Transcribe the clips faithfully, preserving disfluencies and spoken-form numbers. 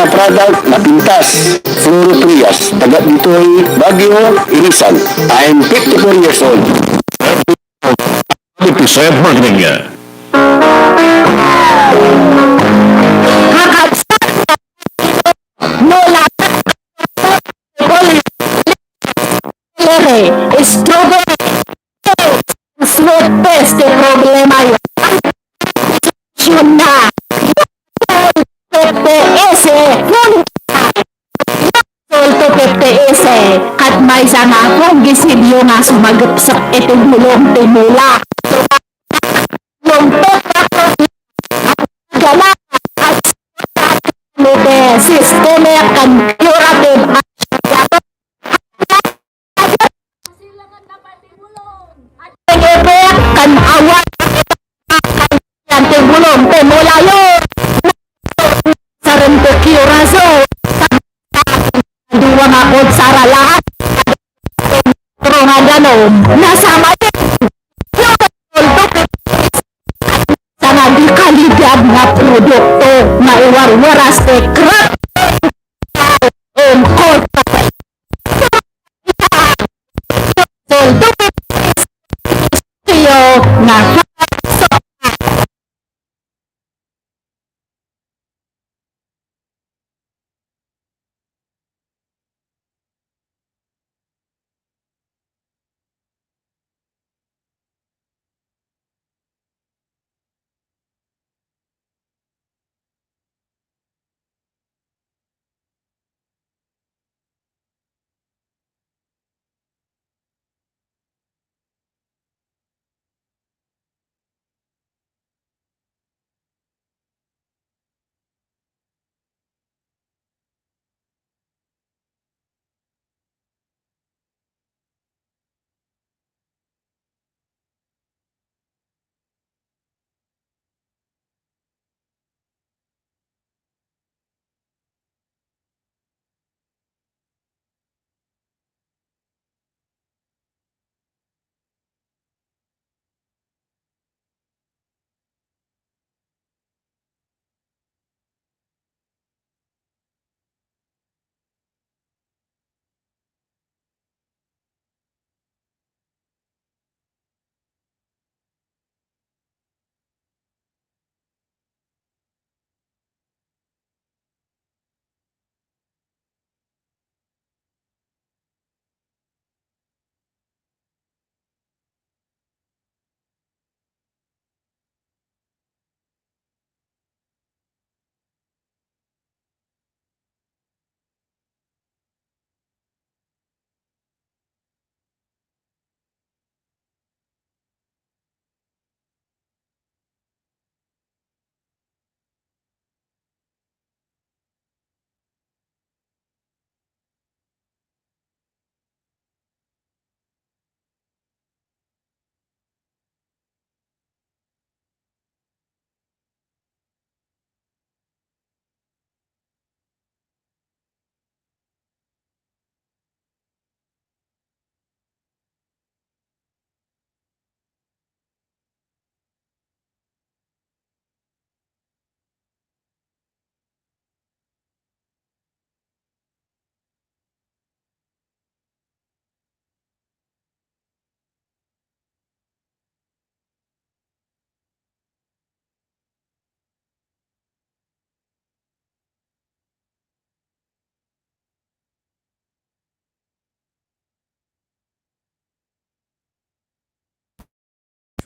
Product, Mapintas, Floro Trias, taga ditoy Baguio, Irisan. I'm fifty-four years old. Bisaya Marketing. Kakabsat, no, la, strawberry, sweet taste, problema yun. Yun na. P P S, Solto P P S, ket maysa nga fungicide nga sumagepsek iti bulong ti mula. Yung gala, systemic and curative action. Ang effect kan awan, kan yan ti bulong ti mulayo. Sareng ti kuraso. Dua nga kutsara lahat. Pero nga danom, nasama din. Sa nga di kalidad nga produkto nga iwarwaras ti crop. Incorporated. Solto, nga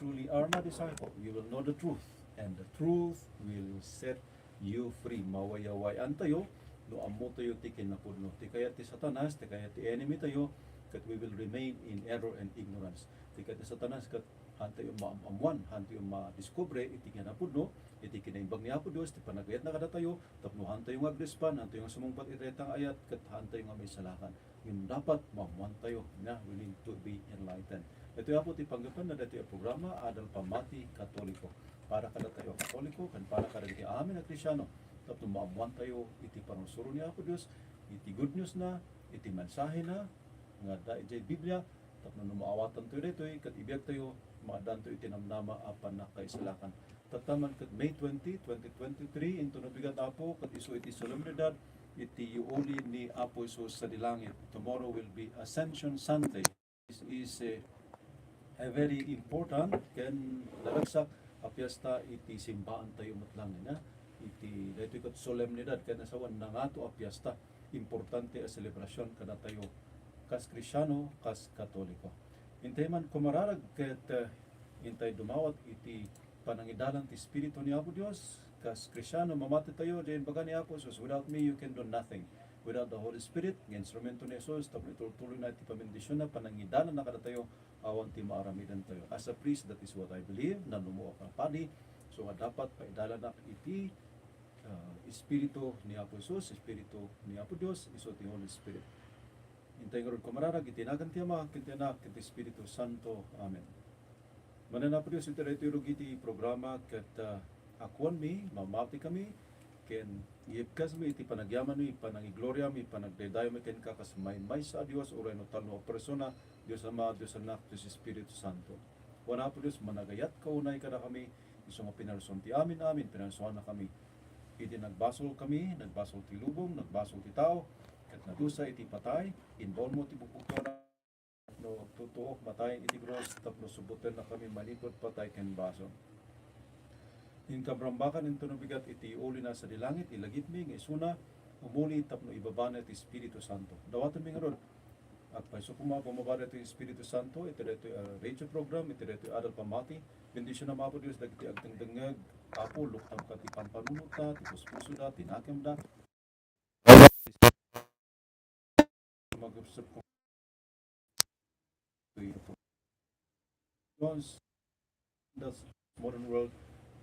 Truly are my disciple, you will know the truth, and the truth will set you free. Mawayaway-antayo no ammotayo ti kinapudno. Ti kayat ti Satanas, ti kayat ti enemy tayo, that we will remain in error and ignorance. Ti kayat ti Satanas, ket hantayo maam-ammuan, hantayo madiskubre iti kinapudno, iti kinaimbag ni Apo Dios, ti panagayatna kadatayo, tapno hantayo nga agrespan, hantayo nga sumungbat iti dayta nga ayat, ket hantayo nga maisalakan. Ngem dapat maammuantayo nga we need to be enlightened. Itoy, Apo, ti panggapuanna daytoy a programa, Adal Pammati Katoliko. Para kadatayo a Katoliko, ken para kadagiti amin a Kristiano, tapno maammuantayo iti pannursuro ni Apo Dios, iti good news na, iti mensahena, nga adda idiay Biblia, tapno no maawatantayo daytoy, ket ibiagtayo, maaddaantayo iti namnama a pannakaisalakan. Tattaman ket May twenty, twenty twenty-three, intono bigat, Apo, ket isu iti solemnidad iti iuli ni Apo Jesus sadi langit. Tomorrow will be Ascension Sunday. This is a, a very important ken naragsak a fiesta iti simbaantayo met laeng, a, iti daytoy ket solemnidad ken asawan nangato a fiesta, importante a selebrasion kadatayo kas Kristiano, kas Katoliko. Intay man kumararag ket, eh, intay dumawat iti panangidalan ti Espiritu ni Apo Dios. Kas Kristiano, mamati tayo, diay imbaga ni Apo Jesus, "Without me, you can do nothing." Without the Holy Spirit, nga instrumento ni Jesus, tapno itultuloyna iti pamendisionna, panangidalanna kadatayo, awan ti maaramidentayo. As a priest, that is what I believe. Nannumoak a padi, so nga dapat paidalanak iti, ah, Espiritu ni Apo Jesus, Espiritu ni Apo Dios, isu ti Holy Spirit. Intay ngarud kumararag iti nagan ti Ama, ken ti Anak, ken ti Espiritu Santo. Amen. Manen Apo Dios, iti daytoy rugi ti programa ket, ah, akuanmi, mamatikami, ken iyebkasmi iti panagyamanmi, panangigloriami, panagdaydayawmi kenka kas maymaysa a Dios, uray no talno a persona, Dios Ama, Dios Anak, Dios Espiritu Santo. Wen Apo Dios, managayatka unay kadakami, isu nga pinarsuan ti amin-amin, pinarsuannakami. Idi nagbasolkami, nagbasol ti lubong, nagbasol ti tao, ket nadusa iti patay, imbaonmo ti bukbukngoanna. No tutuok matayen iti krus tapno subbutennakami manipud patay ken basol. Inkamrambakan intono bigat iti ulina sadi langit, ilagipmi nga isuna umuli tapno ibabana ti Espiritu Santo. Dawatenmi ngarud, agpayso koma a bumaba daytoy Espiritu Santo iti daytoy, ah, radio program, iti daytoy adal pammati. Bendisionam, Apo Dios, dagiti agdengdengngeg. Apo, luktanka ti pampanunotda, ti puspusoda, ti nakemda. Mag-observe ko. Jones, in this modern world,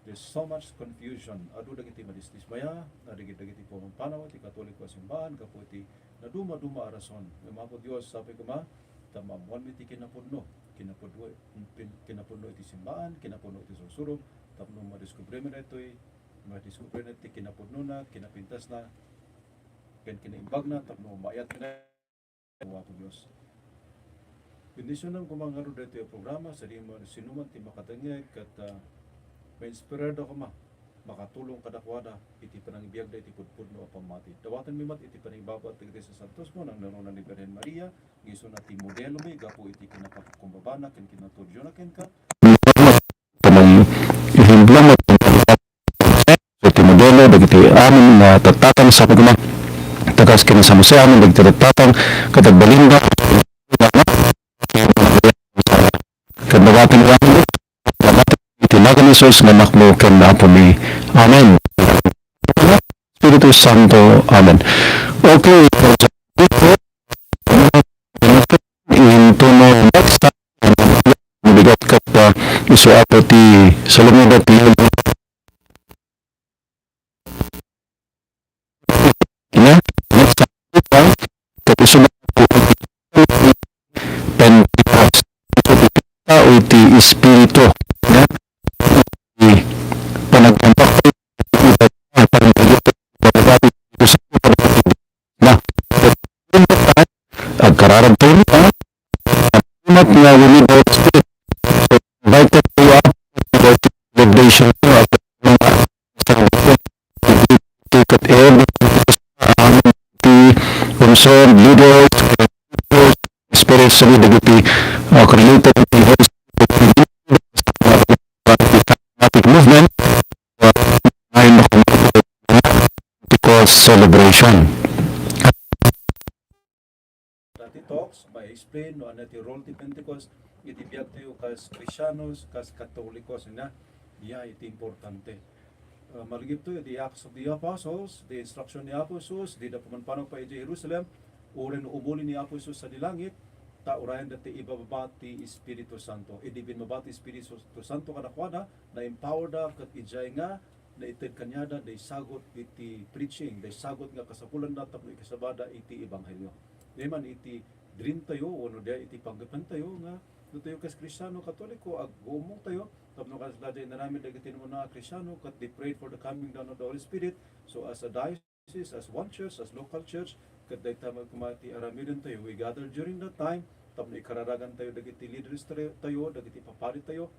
there's so much confusion. Adu dagiti madisdismaya, dagiti, dagiti pumapanaw ti Katoliko a simbahan, gapu iti naduma-duma a rason. Ngem Apo Dios, sapay koma, ta maammoanmi ti kinapudno, kinapudno, pin-, kinapudno iti simbahan, kinapudno iti sursurog, tapno madiskubrimi daytoy, madiskubrimi ti kinapudnona, kinapintasna, ken kinaimbagna, tapno maayatmi Apo Dios. Bendisionan koma ngarud daytoy a programa, sadino man ti makadengngeg, ket, ah, mainspirarda koma, makatulong kadakuada iti panangibiagda iti pudpudno a pammati. Dawatenmi met iti panangibaba dagiti sasantos mo, nangnangruna ni Birhen Maria, nga isuna ti modelomi gapu iti kinapagkumbabana ken kinatudioanna kenka. Iti ehemplo met, so, ti modelo dagiti amin nga tattatan sa pagma-, tagas ken ni San Jose amin dagiti tattatan, ket agbalinda, ket dawaten nga iti nagan ni Jesus nga Anakmo ken Apomi. Amen. Espiritu Santo. Amen. Okay. Into no next time, mabigat ket, ah, isu apo ti solemnidad ti Ina, next time, ket isu Pentecost. Tao iti Espiritu, ina, ti panagtampak na, agkararag tayo nita, ingat nga we need the Holy Spirit. So, invited kayo, ah, celebration ko, ah, ket every ti concerned leaders, especially dagiti, ah, correlated with the Holy Spirit, movement, ah, ay, Pentecost celebration. Dati talks, ma-explain no ania ti role ti Pentecost iti biagtayo kas Kristianos, kas Katolikos, ina. Iya iti importante. Ah, malagipto iti Acts of the Apostles, the instruction ni Apo Jesus, dida pumanaw pay idiay Jerusalem, uray no umuli ni Apo Jesus sadi langit, ta urayanda ti ibababa ti Espiritu Santo. Idi binmaba ti Espiritu Santo kadakuada, na-empowerda ket idiay nga naited kaniada, daysagut iti preaching, daysagut nga kasapulanda tapno ikasabada iti ebanghelio. Diay man iti dream tayo, wenno diay iti panggapuan tayo nga no tayo kas Kristiano Katoliko, aggumo tayo, tapno kasla diay inaramid dagiti nangruna a Kristiano, ket they prayed for the coming down of the Holy Spirit. So as a diocese, as one church, as local church, ket dayta met koma ti aramiden tayo, we gather during that time, tapno ikararagan tayo dagiti leaders tayo, tayo, dagiti papadi tayo,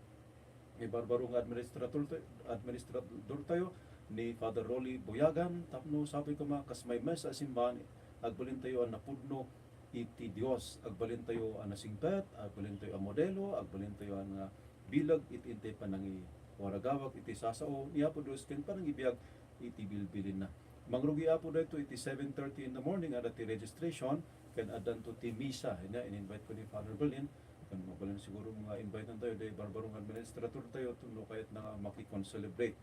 Ni barbaro nga administrator, administrador tayo, ni Father Rolly Boyagan, tapno sapay koma kas maymaysa a simbahan, agbalintayo a napudno iti Dios, agbalintayo a nasingpet, agbalintayo a modelo, agbalintayo a nga bileg iti intay panangiwaragawag iti sasao ni Apo Dios ken panangibiag iti bilbilinna. Mangrugi, Apo, daytoy iti seven thirty in the morning, adda ti registration, ken addanto ti misa. Ania, in-invite ko ni Father Berlin, ken mabalin siguro nga invite-antayo, di barbaro nga administrator tayo, no kayatna nga makikon-celebrate.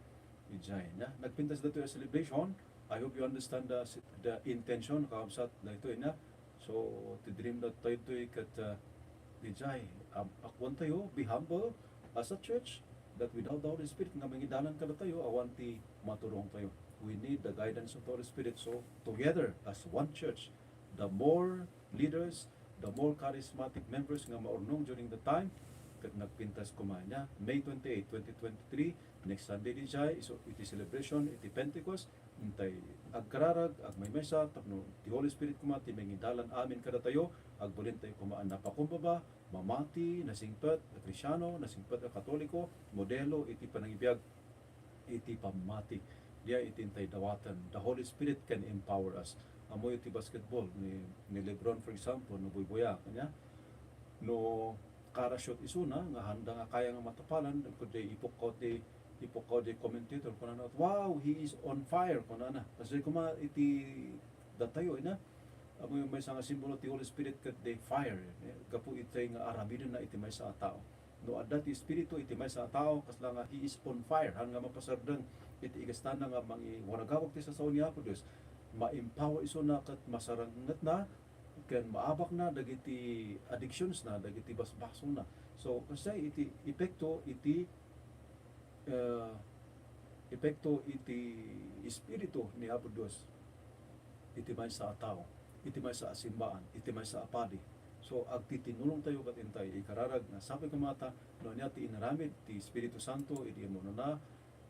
Ijay, na, nagpintas daytoy a celebration. I hope you understand the, the intention, kakabsat, daytoy, na. So, ti dream daytoy ket, uh, ijay, um, agkuantayo, be humble as a church, that without the Holy Spirit nga mangidalan kadatayo, awan ti maturongtayo. We need the guidance of the Holy Spirit. So, together as one church, the more leaders, the more charismatic members nga maurnong during the time, ket nagpintas koma, nia, May twenty-eight, twenty twenty-three, next Sunday ijay, isu iti celebration iti Pentecost, intay agkararag, agmaymaysa, tapno ti Holy Spirit koma ti mangidalan amin kadatayo, agbalintayo koma a napakumbaba, mamati, nasingpet a Kristiano, nasingpet a Katoliko, modelo iti panangibiag iti pammati. Dia iti intay dawaten. The Holy Spirit can empower us. Ammoyo ti basketball ni, ni LeBron, for example, no buybuya, kanya, no kara shoot isuna, nga handa nga kaya nga matapalan, kundi ipukkaw ti, ipukkaw ti commentator, kunana, "Wow, he is on fire," kunana. Kasi koma iti datayo, ina, ammoyo maysa nga simbolo ti Holy Spirit ket the fire, eh, gapu itay nga aramidenna iti maysa a tao. No adda ti Espiritu iti maysa a tao, kasla nga he is on fire, haan nga mapasardeng iti ikastana nga mangiwaragawag ti sasao ni Apo Dios, ma-empower isuna ket masarangetna ken maabakna dagiti addictionsna, dagiti basbasona. So, kasay iti epekto iti, eh, epekto iti Espiritu ni Apo Dios iti maysa a tao, iti maysa a simbaan, iti maysa a padi. So, agtitinulongtayo ket intay ikararag nga sapay koma ta no ania ti inaramid ti Espiritu Santo idi immuna,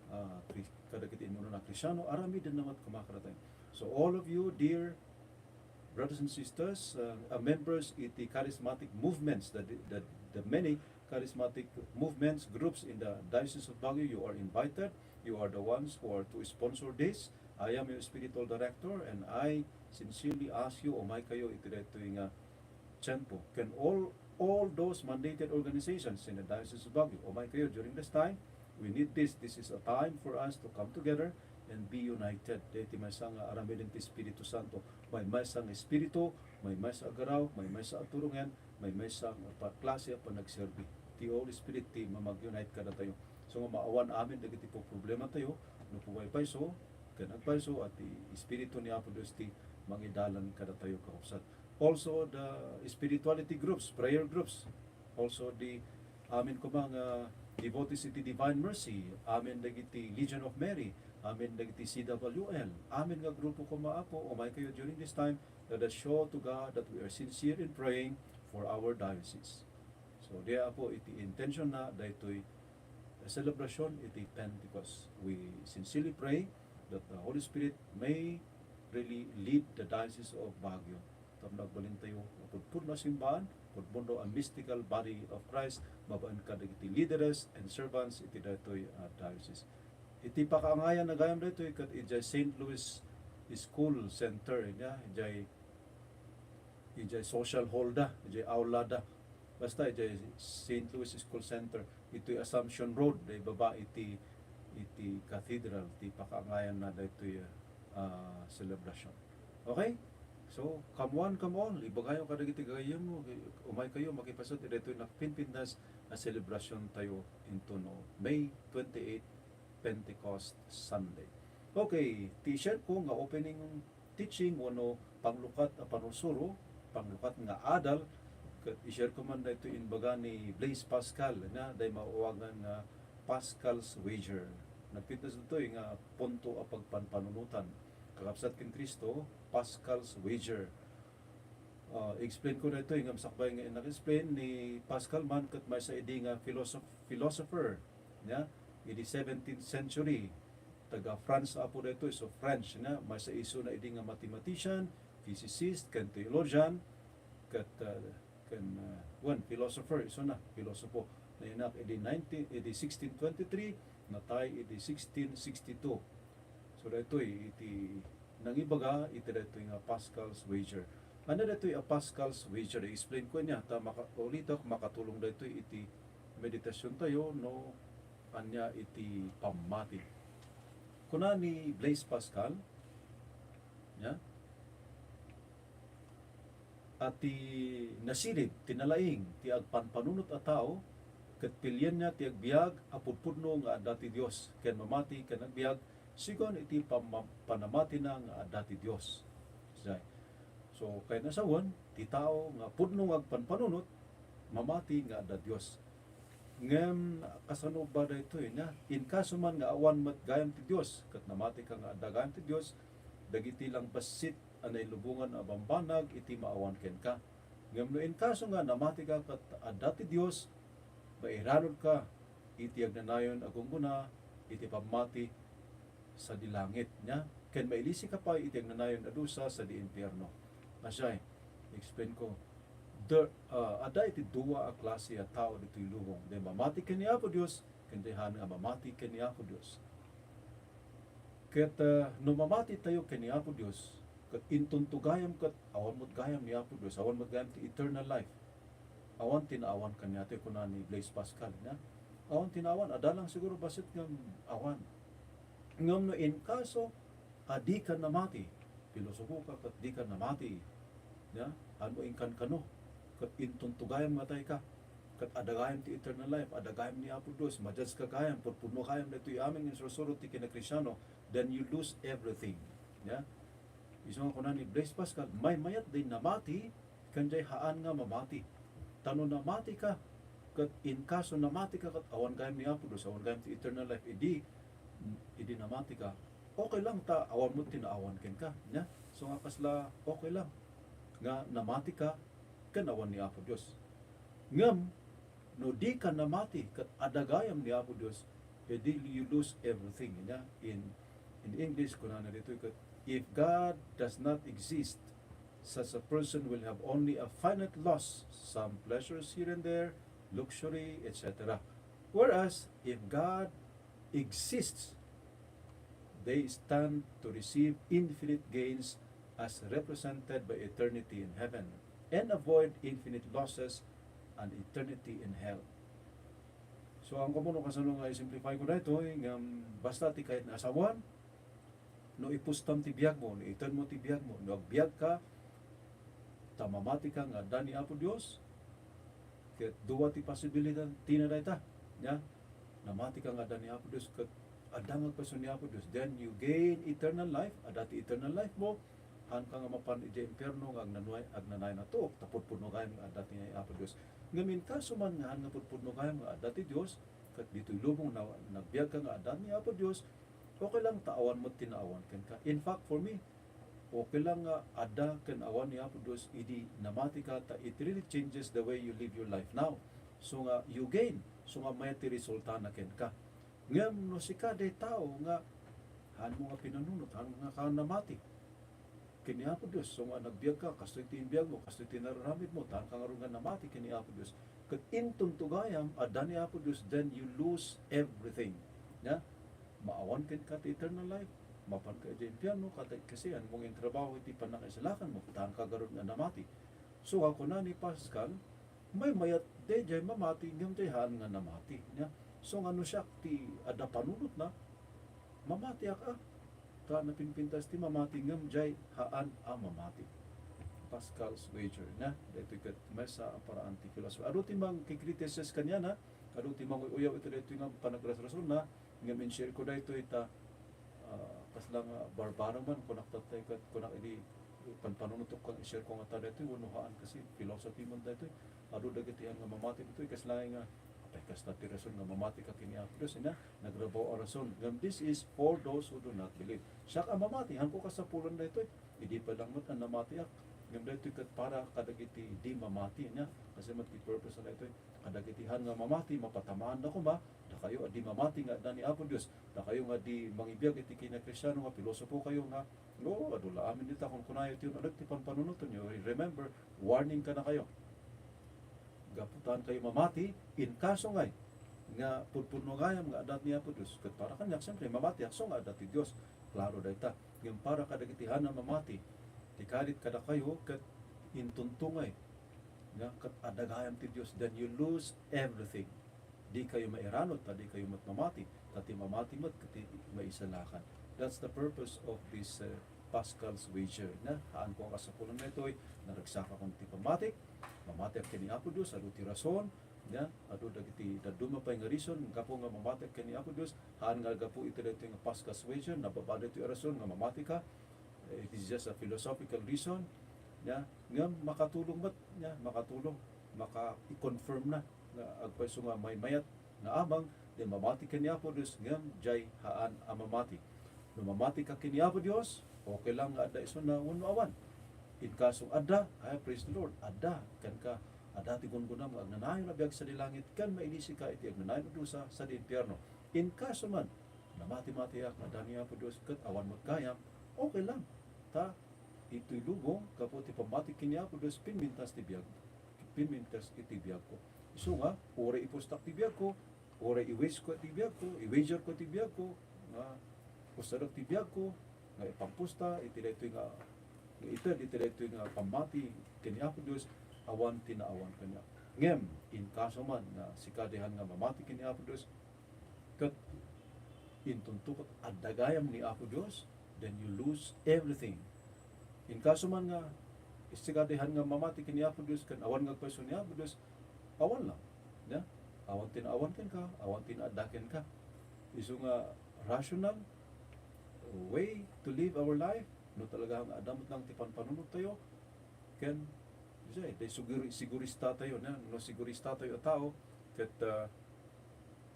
ah, Kri-, kadagiti immuna a Kristiano, aramidenna met koma kadatayo. So, all of you, dear brothers and sisters, uh, uh, members iti charismatic movements, the, the, the many charismatic movements, groups in the Diocese of Baguio, you are invited. You are the ones who are to sponsor this. I am your spiritual director, and I sincerely ask you, umay kayo iti daytoy nga tiempo. Ken all, all those mandated organizations in the Diocese of Baguio, umay kayo during this time. We need this. This is a time for us to come together and be united. Daytoy maysa nga aramiden ti Espiritu Santo. Maymaysa nga espiritu, maymaysa a garaw, maymaysa a turongen, maymaysa nga pa-, klase a panagserbi. Ti Holy Spirit ti mamag-unite kadatayo. So, nga maawan amin dagiti problema tayo, no pupaypayso, ken agpayso, a ti Espiritu ni Apo Dios ti mangidalan kadatayo, kakabsat. Also, the spirituality groups, prayer groups, also the amin koma nga devotees iti Divine Mercy, amin dagiti Legion of Mary, amin dagiti C W L, amin nga grupo koma, Apo, umay kayo during this time, let us show to God that we are sincere in praying for our diocese. So, dia, Apo, iti intention na daytoy a celebration iti Pentecost. We sincerely pray that the Holy Spirit may really lead the Diocese of Baguio. Tapno agbalintayo nga pudpudno a simbaan, pudpudno a mystical body of Christ, babaen kadagiti leaders and servants iti daytoy a diocese. Iti pakaangayan na gayam daytoy ket idiay Saint Louis School Center, nia, idiay, idiay social hall da, idiay aula da. Basta idiay Saint Louis School Center, itoy Assumption Road, da ibaba iti, iti cathedral, ti pakaangayan na daytoy, ah, celebration. Okay? So, come one, come all. Ibagayo kadagiti gagayyemmo, umay kayo, makipasat iti daytoy nagpinpintas a celebration tayo into no May twenty-eight, Pentecost Sunday. Okay, ti share ko nga opening teaching wenno panglukat a panursuro, panglukat nga adal, ket i-share ko man daytoy imbaga ni Blaise Pascal, nga day maawagan nga Pascal's Wager. Nagpintas daytoy nga punto a pagpanpanunotan. Kakabsat ken Cristo, Pascal's Wager. Ah, explain ko daytoy nga sakbay nga nag-explain ni Pascal man ket maysa idi nga philosoph-, philosopher, nia, idi seventeenth century. Taga France, Apo, daytoy, so French, nia, maysa isuna idi nga mathematician, physicist, ken theologian, ket, ah, ken, ah, wen, philosopher, isuna, pilosopo. Nainak idi nineteen, idi sixteen twenty-three, natay idi sixteen sixty-two. So, daytoy iti nangibaga iti daytoy nga Pascal's wager. Ania daytoy a Pascal's wager? I-explain ko ania, ta maka-, ulitek, makatulong daytoy iti meditasyon tayo no ania iti pammati. Kuna ni Blaise Pascal, nia, a ti nasilib ti nalaing ti agpanpanunot a tao, ket pilienna ti agbiag a pudpudno nga adda ti Dios, ken mamati ken agbiag sigon iti pamma-, panamatina nga adda ti Dios. Say. So, kayatna sawen, ti tao nga pudno nga agpanpanunot, mamati nga adda Dios. Ngem kasano ba daytoy, nia? Inkaso man nga awan met gayam ti Dios, ket namatika nga adda gayam ti Dios, dagiti lang bassit a nailubongan a bambanag iti maawan kenka. Ngem no inkaso nga namatika ket adda ti Dios, mairanudka iti agnanayon a gunggona iti pammati sadi langit, nia? Ken mailisika pay iti agnanayon a dusa sadi impierno. Asay, explain ko. There, ah, adda iti dua a klase a tao ditoy lubong. Diay mamati ken ni Apo Dios, ken diay haan nga mamati ken ni Apo Dios. Ket, ah, no mamati tayo ken ni Apo Dios, ket inton to gayam ket awan met gayam ni Apo Dios, awan met gayam ti eternal life. Awan ti naawan kaniatoy, kuna ni Blaise Pascal, nia? Awan ti naawan, adda lang siguro bassit ngem awan. Ngem no inkaso a dika namati, pilosopoka ket dika namati, nia? Haan mo inkankano, ket inton to gayam matayka, ket adda gayam ti eternal life, adda gayam ni Apo Dios, ma-judge ka gayam, pudpudno gayam daytoy amin nga insursuro ti kinakristiano, then you lose everything. Nia? Isu nga kuna ni Blaise Pascal, maymayat diay namati ken diay haan nga mamati. Ta no namatika, ket inkaso namatika ket awan gayam ni Apo Dios, awan gayam ti eternal life, idi, idi namatika, okay lang ta awan met ti naawan kenka, nia? So nga kasla okay lang nga namatika ken awan ni Apo Dios. Ngem, no dika namati ket adda gayam ni Apo Dios, idi you lose everything, nia? In, in English, kunana ditoy ket, "If God does not exist, such a person will have only a finite loss, some pleasures here and there, luxury, et cetera. Whereas, if God exists, they stand to receive infinite gains as represented by eternity in heaven, and avoid infinite losses and eternity in hell." So, haan ko no kasano nga i-simplify ko daytoy, ngem basta ti kayat nga asawan, no ipustam ti biagmo, no itedmo ti biagmo, no agbiagka, ta mamatika nga adda ni Apo Dios, ket dua ti posibilidad tina dayta, nia? Namatika nga adda ni Apo Dios, ket adda nga agpayso ni Apo Dios, then you gain eternal life, adda ti eternal life mo, haanka nga mapan idiay impierno nga agnanay-, agnanayon a tuok, ta pudpudno gayam nga adda ti Apo Dios. Ngem inkaso man nga haan nga pudpudno gayam nga adda ti Dios, ket ditoy lubong na, nagbiagka nga adda ni Apo Dios, okay lang ta awan met ti naawan kenka. In fact, for me, okay lang nga adda ken awan ni Apo Dios idi namatika, ta it really changes the way you live your life now. So nga, you gain. So nga, mayat ti resultana kenka. Ngem no sika diay tao nga haanmo nga pinanunot, haan nga ka namati ken ni Apo Dios, so nga nagbiagka, kastoy ti imbiagmo, kastoy ti nararamidmo, ta haanka ngarud nga namati ken ni Apo Dios. Ket inton to gayam, adda ni Apo Dios, then you lose everything. Nia? Maawan kenka ti eternal life, mapanka idiay impierno, ket kasi, haan mo nga intrabaho iti pannakaisalakanmo, ta haanka ngarud nga namati. So, nga kuna ni Pascal, maymayat daydiay mamati ngem diay haan nga namati, nia? So, nga no siak ti adda panunotna, mamatiak a. Ta napinpintas ti mamati ngem diay haan a mamati. Pascal's wager, nia? Daytoy ket maysa a paraan ti philosophy. Adu ti mangkikriticize kaniana, adu ti manguy-uyaw iti daytoy nga panagrasrasolna, ngem in-share ko daytoy ta, ah, kasla nga barbaro man, kunak tatay ket kunak idi panpanunotok kang i-share ko nga ta daytoy, wenno haan kasi philosophy man daytoy. Adu dagiti haan nga mamati ditoy, kasla nga, apay, kasta ti rason nga mamati ka ken ni Apo Dios, ina, nagrabaw a rason. Ngem this is for those who do not believe. Siak a mamati, haanko kasapulan daytoy. Idi pa lang met a namatiak. Ngem daytoy ket para kadagiti di mamati, ina. Kasi met ti purpose na daytoy. Kadagiti haan nga mamati, mapatamaanda koma, dakayo a di mamati nga adda ni Apo Dios. Dakayo nga di mangibiag iti kinakristiano nga pilosopo kayo nga, "No, adu la amin dita, kunkunayo ti un-anak ti panpanunotenyo." Remember, warning kanakayo. Gapu ta haan kayo mamati, in kaso ngay nga pudpudno gayam nga adda ni Apo Dios. Ket para kaniak, siyempre, mamatiak isu nga adda ti Dios. Klaro dayta. Ngem para kadagiti haan a mamati, ti karit kadakayo ket intunto ngay nga ket adda gayam ti Dios, then you lose everything. Di kayo mairanod ta di kayo met mamati, ta ti mamati met ket ti maisalakan. That's the purpose of this, uh, Pascal's wager, na haan ko a kasapulan daytoy, naragsakakon ti pammatik, mamatiak ken ni Apo Dios, adu ti rason, na adu dagiti dadduma pay nga reason, gapu nga mamatiak ken ni Apo Dios, haan nga gapu iti daytoy nga Pascal's wager, nababa daytoy a rason nga mamatika. It is just a philosophical reason, ya, nga makatulong met, ya, makatulong, maka-confirm na nga agpayso nga maymayat nga amang, di mamati ken ni Apo Dios, ngem jay haan a mamati. No mamati ka ken ni Apo Dios, okay lang nga adda isuna wenno awan. In kaso adda, ay, praise the Lord, adda, ken ka, adda ti gungunam nga agnanayon a biag sadi langit, ken mailisi ka iti agnanayon a dusa sadi impierno. In kaso man, namati-matiak nga adda ni Apo Dios ket awan met gayam, okay lang. Ta itoy lubong, gapu ti pammati ken ni Apo Dios, pinmintas ti biag, pinmintas iti biagko. Isu nga, uray ipustak ti biagko, uray i-waste ko ti biagko, i-wager ko ti biagko, nga pustadak ti biagko, nga ipampusta iti daytoy nga, nga ited iti daytoy nga pammati ken ni Apo Dios, awan ti naawan kaniak. Ngem, in kaso man nga sika dihan nga mamati ken ni Apo Dios, ket intunto ket adda gayam ni Apo Dios, then you lose everything. In kaso man nga, sika dihan nga mamati ken ni Apo Dios, ken awan nga agpayso ni Apo Dios, awan lang. Ya? Awan ti naawan kenka, awan ti naadda kenka. Isu nga rational way to live our life, no talaga nga adda met lang ti panpanunot tayo, ken, say, day siguri-, sigurista tayo, na, no sigurista tayo a tao, ket, ah,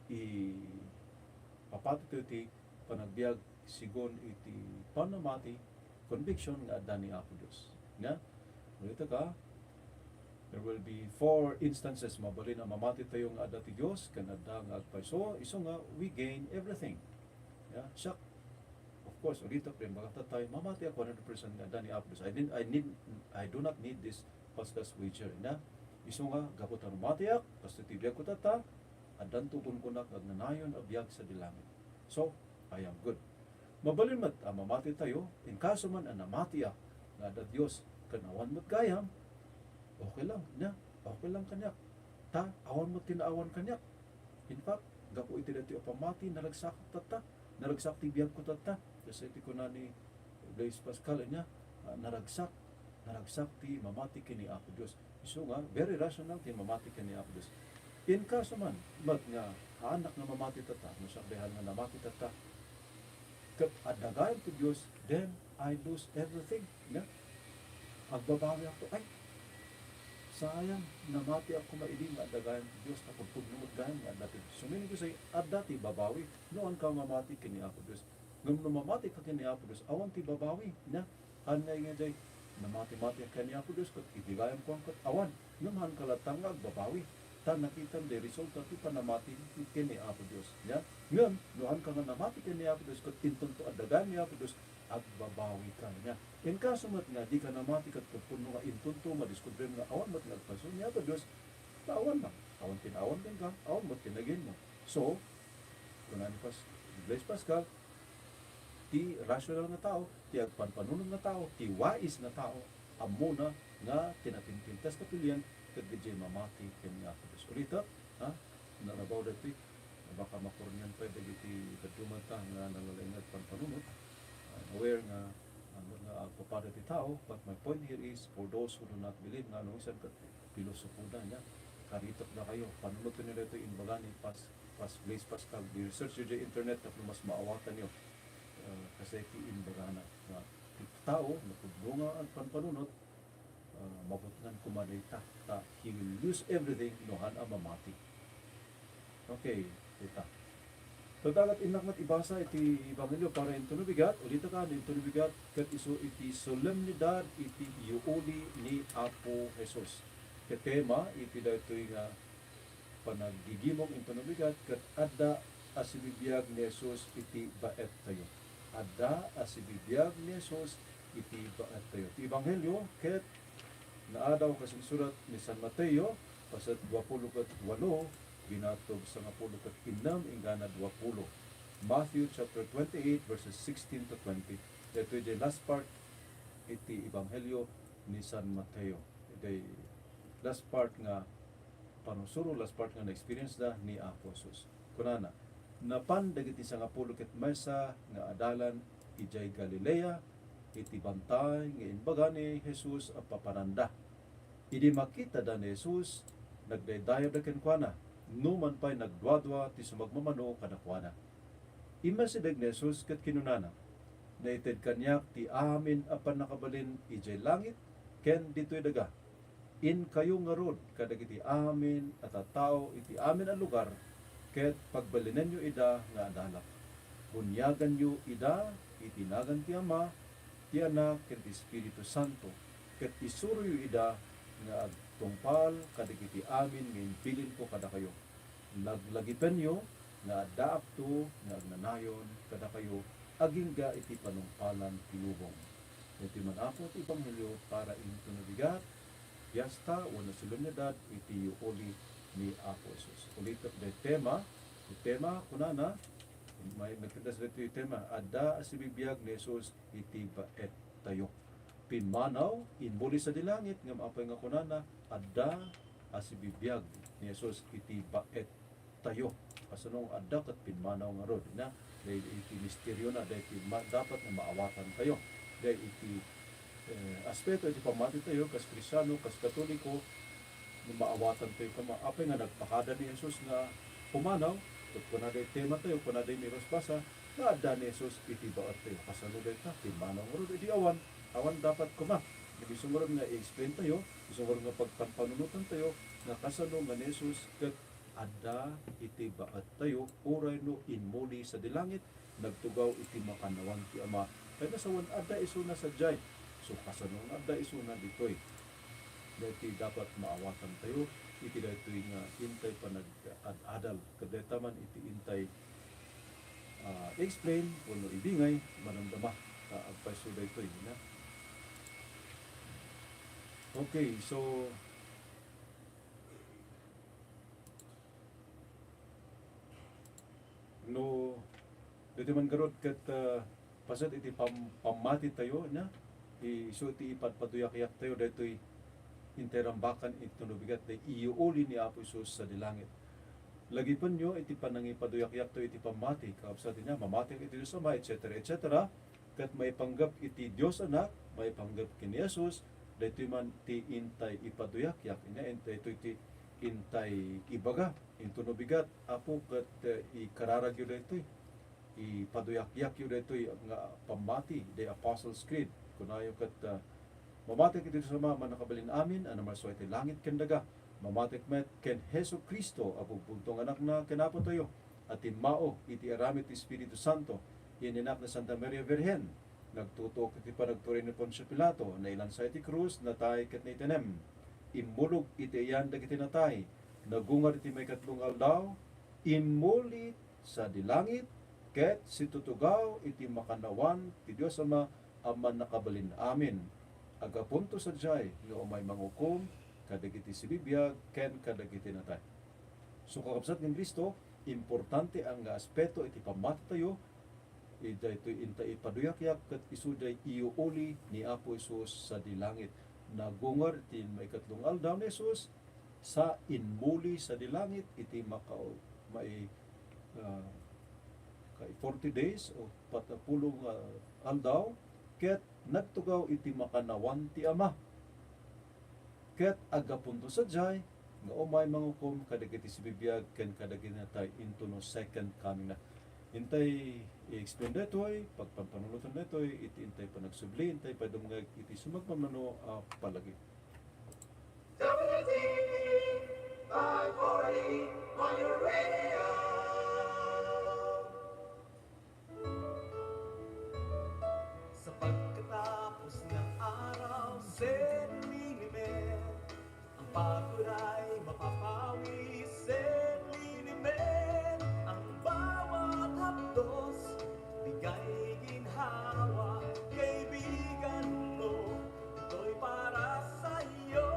ipapati tayo ti panagbiag sigun iti panamati, conviction nga adda ni Apo Dios. Nga, ulitek, there will be four instances, mabalin a mamati tayo nga adda ti Dios, ken adda nga agpayso, isu nga we gain everything. Ya, siak, of course, ulitek, imbagak tatta, mamatiak one hundred percent nga adda ni Apo Dios. I need, I need, I do not need this Pascal's wager, na? Isu nga, gapu ta no mamatiak, kastoy ti biagko tatta, addanto gungonak nga agnanayon a biag sadi langit. So, I am good. Mabalin met a mamati tayo, in kaso man a namatiak nga adda Dios ken awan met gayam, okay lang, na? Okay lang kaniak. Ta, awan met ti naawan kaniak. In fact, gapu iti daytoy a pammati, naragsak tatta, naragsak ti biagko tatta. Kasla iti kuna ni Blaise Pascal, ania, ah, naragsak, naragsak ti mamati ken ni Apo Dios. Isu nga, very rational ti mamati ken ni Apo Dios. In kaso man, met nga, haanak nga mamati tatta, no siak dihan nga namati tatta, ket adda gayam ti Dios, then I lose everything. Nga, agbabawiakto, ay, sayang, namatiak koma idi nga adda gayam ti Dios, ta pudpudno met gayam nga adda ti Dios. So, meaning to say, adda ti babawi. No, haanka mamati ken ni Apo Dios. Ngem no mamati ka ken ni Apo Dios, awan ti babawi, na? Haan nga idiay, namati-mati ken ni Apo Dios, ket idi gayam kuan ket awan. Ngem haanka latta nga agbabawi. Ta nakitam ti resulta ti panamati ken ni Apo Dios. Nia? Ngem, no haanka nga namati ken ni Apo Dios, ket intonto adda gayam ni Apo Dios, agbabawika. Nia? In kaso met nga dika namati ket pudpudno nga intonto, madiskubrem nga awan met nga agpayso ni Apo Dios, ta awan lang. Awan ti naawan kenka, awan met ti nagainmo. So, kuna ni Pas-, Blaise Pascal, ti rational nga tao, ti agpanpanunot nga tao, ti wais nga tao, ammona nga ti napinpintas nga pilian ket diay mamati ken ni Apo Dios. Ulitek, ha? Nalabaw daytoy, baka makurnian pay dagiti dadduma ta nga nalalaing nga agpanpanunot. I'm aware nga, ano nga agpapada ti tao, but my point here is for those who do not believe nga no, isan ket pilosopoda, nia, karitekdakayo. Panunotenyo daytoy imbaga ni Pas-, Pas-, Blaise Pascal. I-researchyo diay internet tapno mas maawatanyo. Ah, kasla ti imbagana nga ti tao, no pudno nga agpanpanunot, ah, mabutngan koma dayta. Ta, he will lose everything no haan a mamati. Okay, kita. Ket ta ket innak met ibasa iti Ebanghelio para inton no bigat, ulitek, inton no bigat, ket isu iti solemnidad iti yuuli ni Apo Jesus. Ket tema iti daytoy nga panaggigimong inton no bigat, ket adda a sibibiag ni Jesus iti baettayo. Adda a sibibiag ni Jesus iti baettayo. Ti Ebanghelio ket naadaw kas insurat ni San Mateo, Paset dua pulo ket walo, binatog sangapulo ket innem, inggana dua pulo. Matthew chapter twenty-eight, verses sixteen to twenty. Daytoy diay last part iti Ebanghelio ni San Mateo. Diay last part nga panusuro, last part nga na-experience da ni Apo Jesus. Kunana, napan dagiti sangapulo ket maysa nga adalan idiay Galilea iti bantay nga imbaga ni Jesus a papananda. Idi makitada ni Jesus, nagdaydayawda kenkuana, numan pay nagduadua ti sumagmamano kadakuada. Immasideg ni Jesus ket kinunana, "Naited kaniak ti amin a pannakabalin idiay langit ken ditoy daga. Inkayo ngarud kadagiti amin a tattao iti amin a lugar ket pagbalinenyo ida nga adalak. Buniaganyo ida iti nagan ti Ama, ti Anak, ken ti Espiritu Santo, ket isuroyo ida nga agtungpal kadagiti amin nga imbilinko kadakayo. Laglagipenyo nga addaakto nga agnanayon kadakayo agingga iti panungpalan ti lubong." Iti man, Apo, ti ebanghelio para inton nabigat, fiesta, wenno solemnidad iti yuuli ni Apo Jesus. Ulitek diay tema, ti tema, kunana, may nagkita sa ditoy tema, adda a sibibiag ni Jesus iti baettayo. Pimmanaw, immuli sadi langit, ngem apay nga kunana, adda a sibibiag ni Jesus iti baettayo. Kasano nga adda ket pimmanaw ngarud, ina? Daydi iti misteriona, daydi ma-, dapat nga maawatantayo. Daydi iti, eh, aspeto iti pammatitayo, kas Kristiano, kas Katoliko, nga maawatantayo koma. Apay nga nagpakada ni Jesus nga pumanaw, ket kunada iti tematayo, kunada iti basbasa, nga adda ni Jesus iti baettayo. Kasano dayta? Pimmanaw ngarud. Idi awan, awan dapat koma. Idi isu ngarud nga i-explaintayo, isu ngarud nga pagpanpanunotantayo, nga kasano nga ni Jesus ket adda iti baettayo, uray no immuli sadi langit, nagtugaw iti makannawan ti Ama. Kayat nga sawen, adda isuna sadiay. So, kasano nga adda isuna ditoy? Daytoy dapat maawatantayo iti daytoy nga intay panag-ad-adal. Ket dayta man iti intay, ah, explain wenno ibingay, madamdama, ah, agpayso daytoy, na? Okay, so, no, daytoy man garud ket, ah, paset iti pam-, pammatitayo, na? Isu ti ipadpaduyakyaktayo, daytoy intay rambakan iti no bigat, daydi iyuuli ni Apo Jesus sadi langit. Lagipenyo iti panangipaduyakyaktayo iti pammati, kakabsat, ina, mamatik iti Dios Ama, et cetera, et cetera. Ket maipanggep iti Dios Anak, maipanggep ken ni Jesus, daytoy man ti intay ipaduyakyak, ina, intay, daytoy ti intay ibaga, inton no bigat, Apo, ket, eh, ikararagyo daytoy. Ipaduyakyakyo daytoy nga pammati, the Apostles' Creed. Kunayo ket, ah, mamatik iti Dios Ama a mannakabalin amin a namalsua iti langit ken daga. Mamatik met ken Jesu-Cristo a bugbuntong Anakna ken Apotayo, a timmao iti aramid ti Espiritu Santo, ininak ni Santa Maria Virgen, nagtutuok iti panagturay ni Poncio Pilato, nailansa iti krus, natay ket naitanem. Immulog iti ayan dagiti natay, nagungar iti maikatlo nga aldaw, immuli sadi langit, ket situtugaw iti makannawan ti Dios Ama a mannakabalin amin. Aggapunto sadiay nga umay mangukom kadagiti sibibiag ken kadagiti natay. So, kakabsat ken Cristo, importante a nga aspeto iti pammatitayo, daytoy inta ipaduyakyak ket isu diay iyuuli ni Apo Jesus sadi langit. Nagungar iti maikatlo nga aldaw ni Jesus, sa immuli sadi langit iti maka-, mai-, ah, kay forty days o patnapulo nga aldaw, ket nagtugaw iti makannawan ti Ama. Ket aggapunto sadiay nga umay mangukom kadagiti sibibiag ken kadagiti natay intono second coming na. Intay i-explain daytoy, pagpanpanunotan daytoy, iti intay panagsubli, intay pay dumngeg iti sumagmamano a palagi. Sa pagkatapos ng araw, Sen Linimer, ang pagod ay mapapawi, Sen Linimer, ang bawat hapdos, bigay ginhawa, kaibigan mo, ito'y para sa'yo,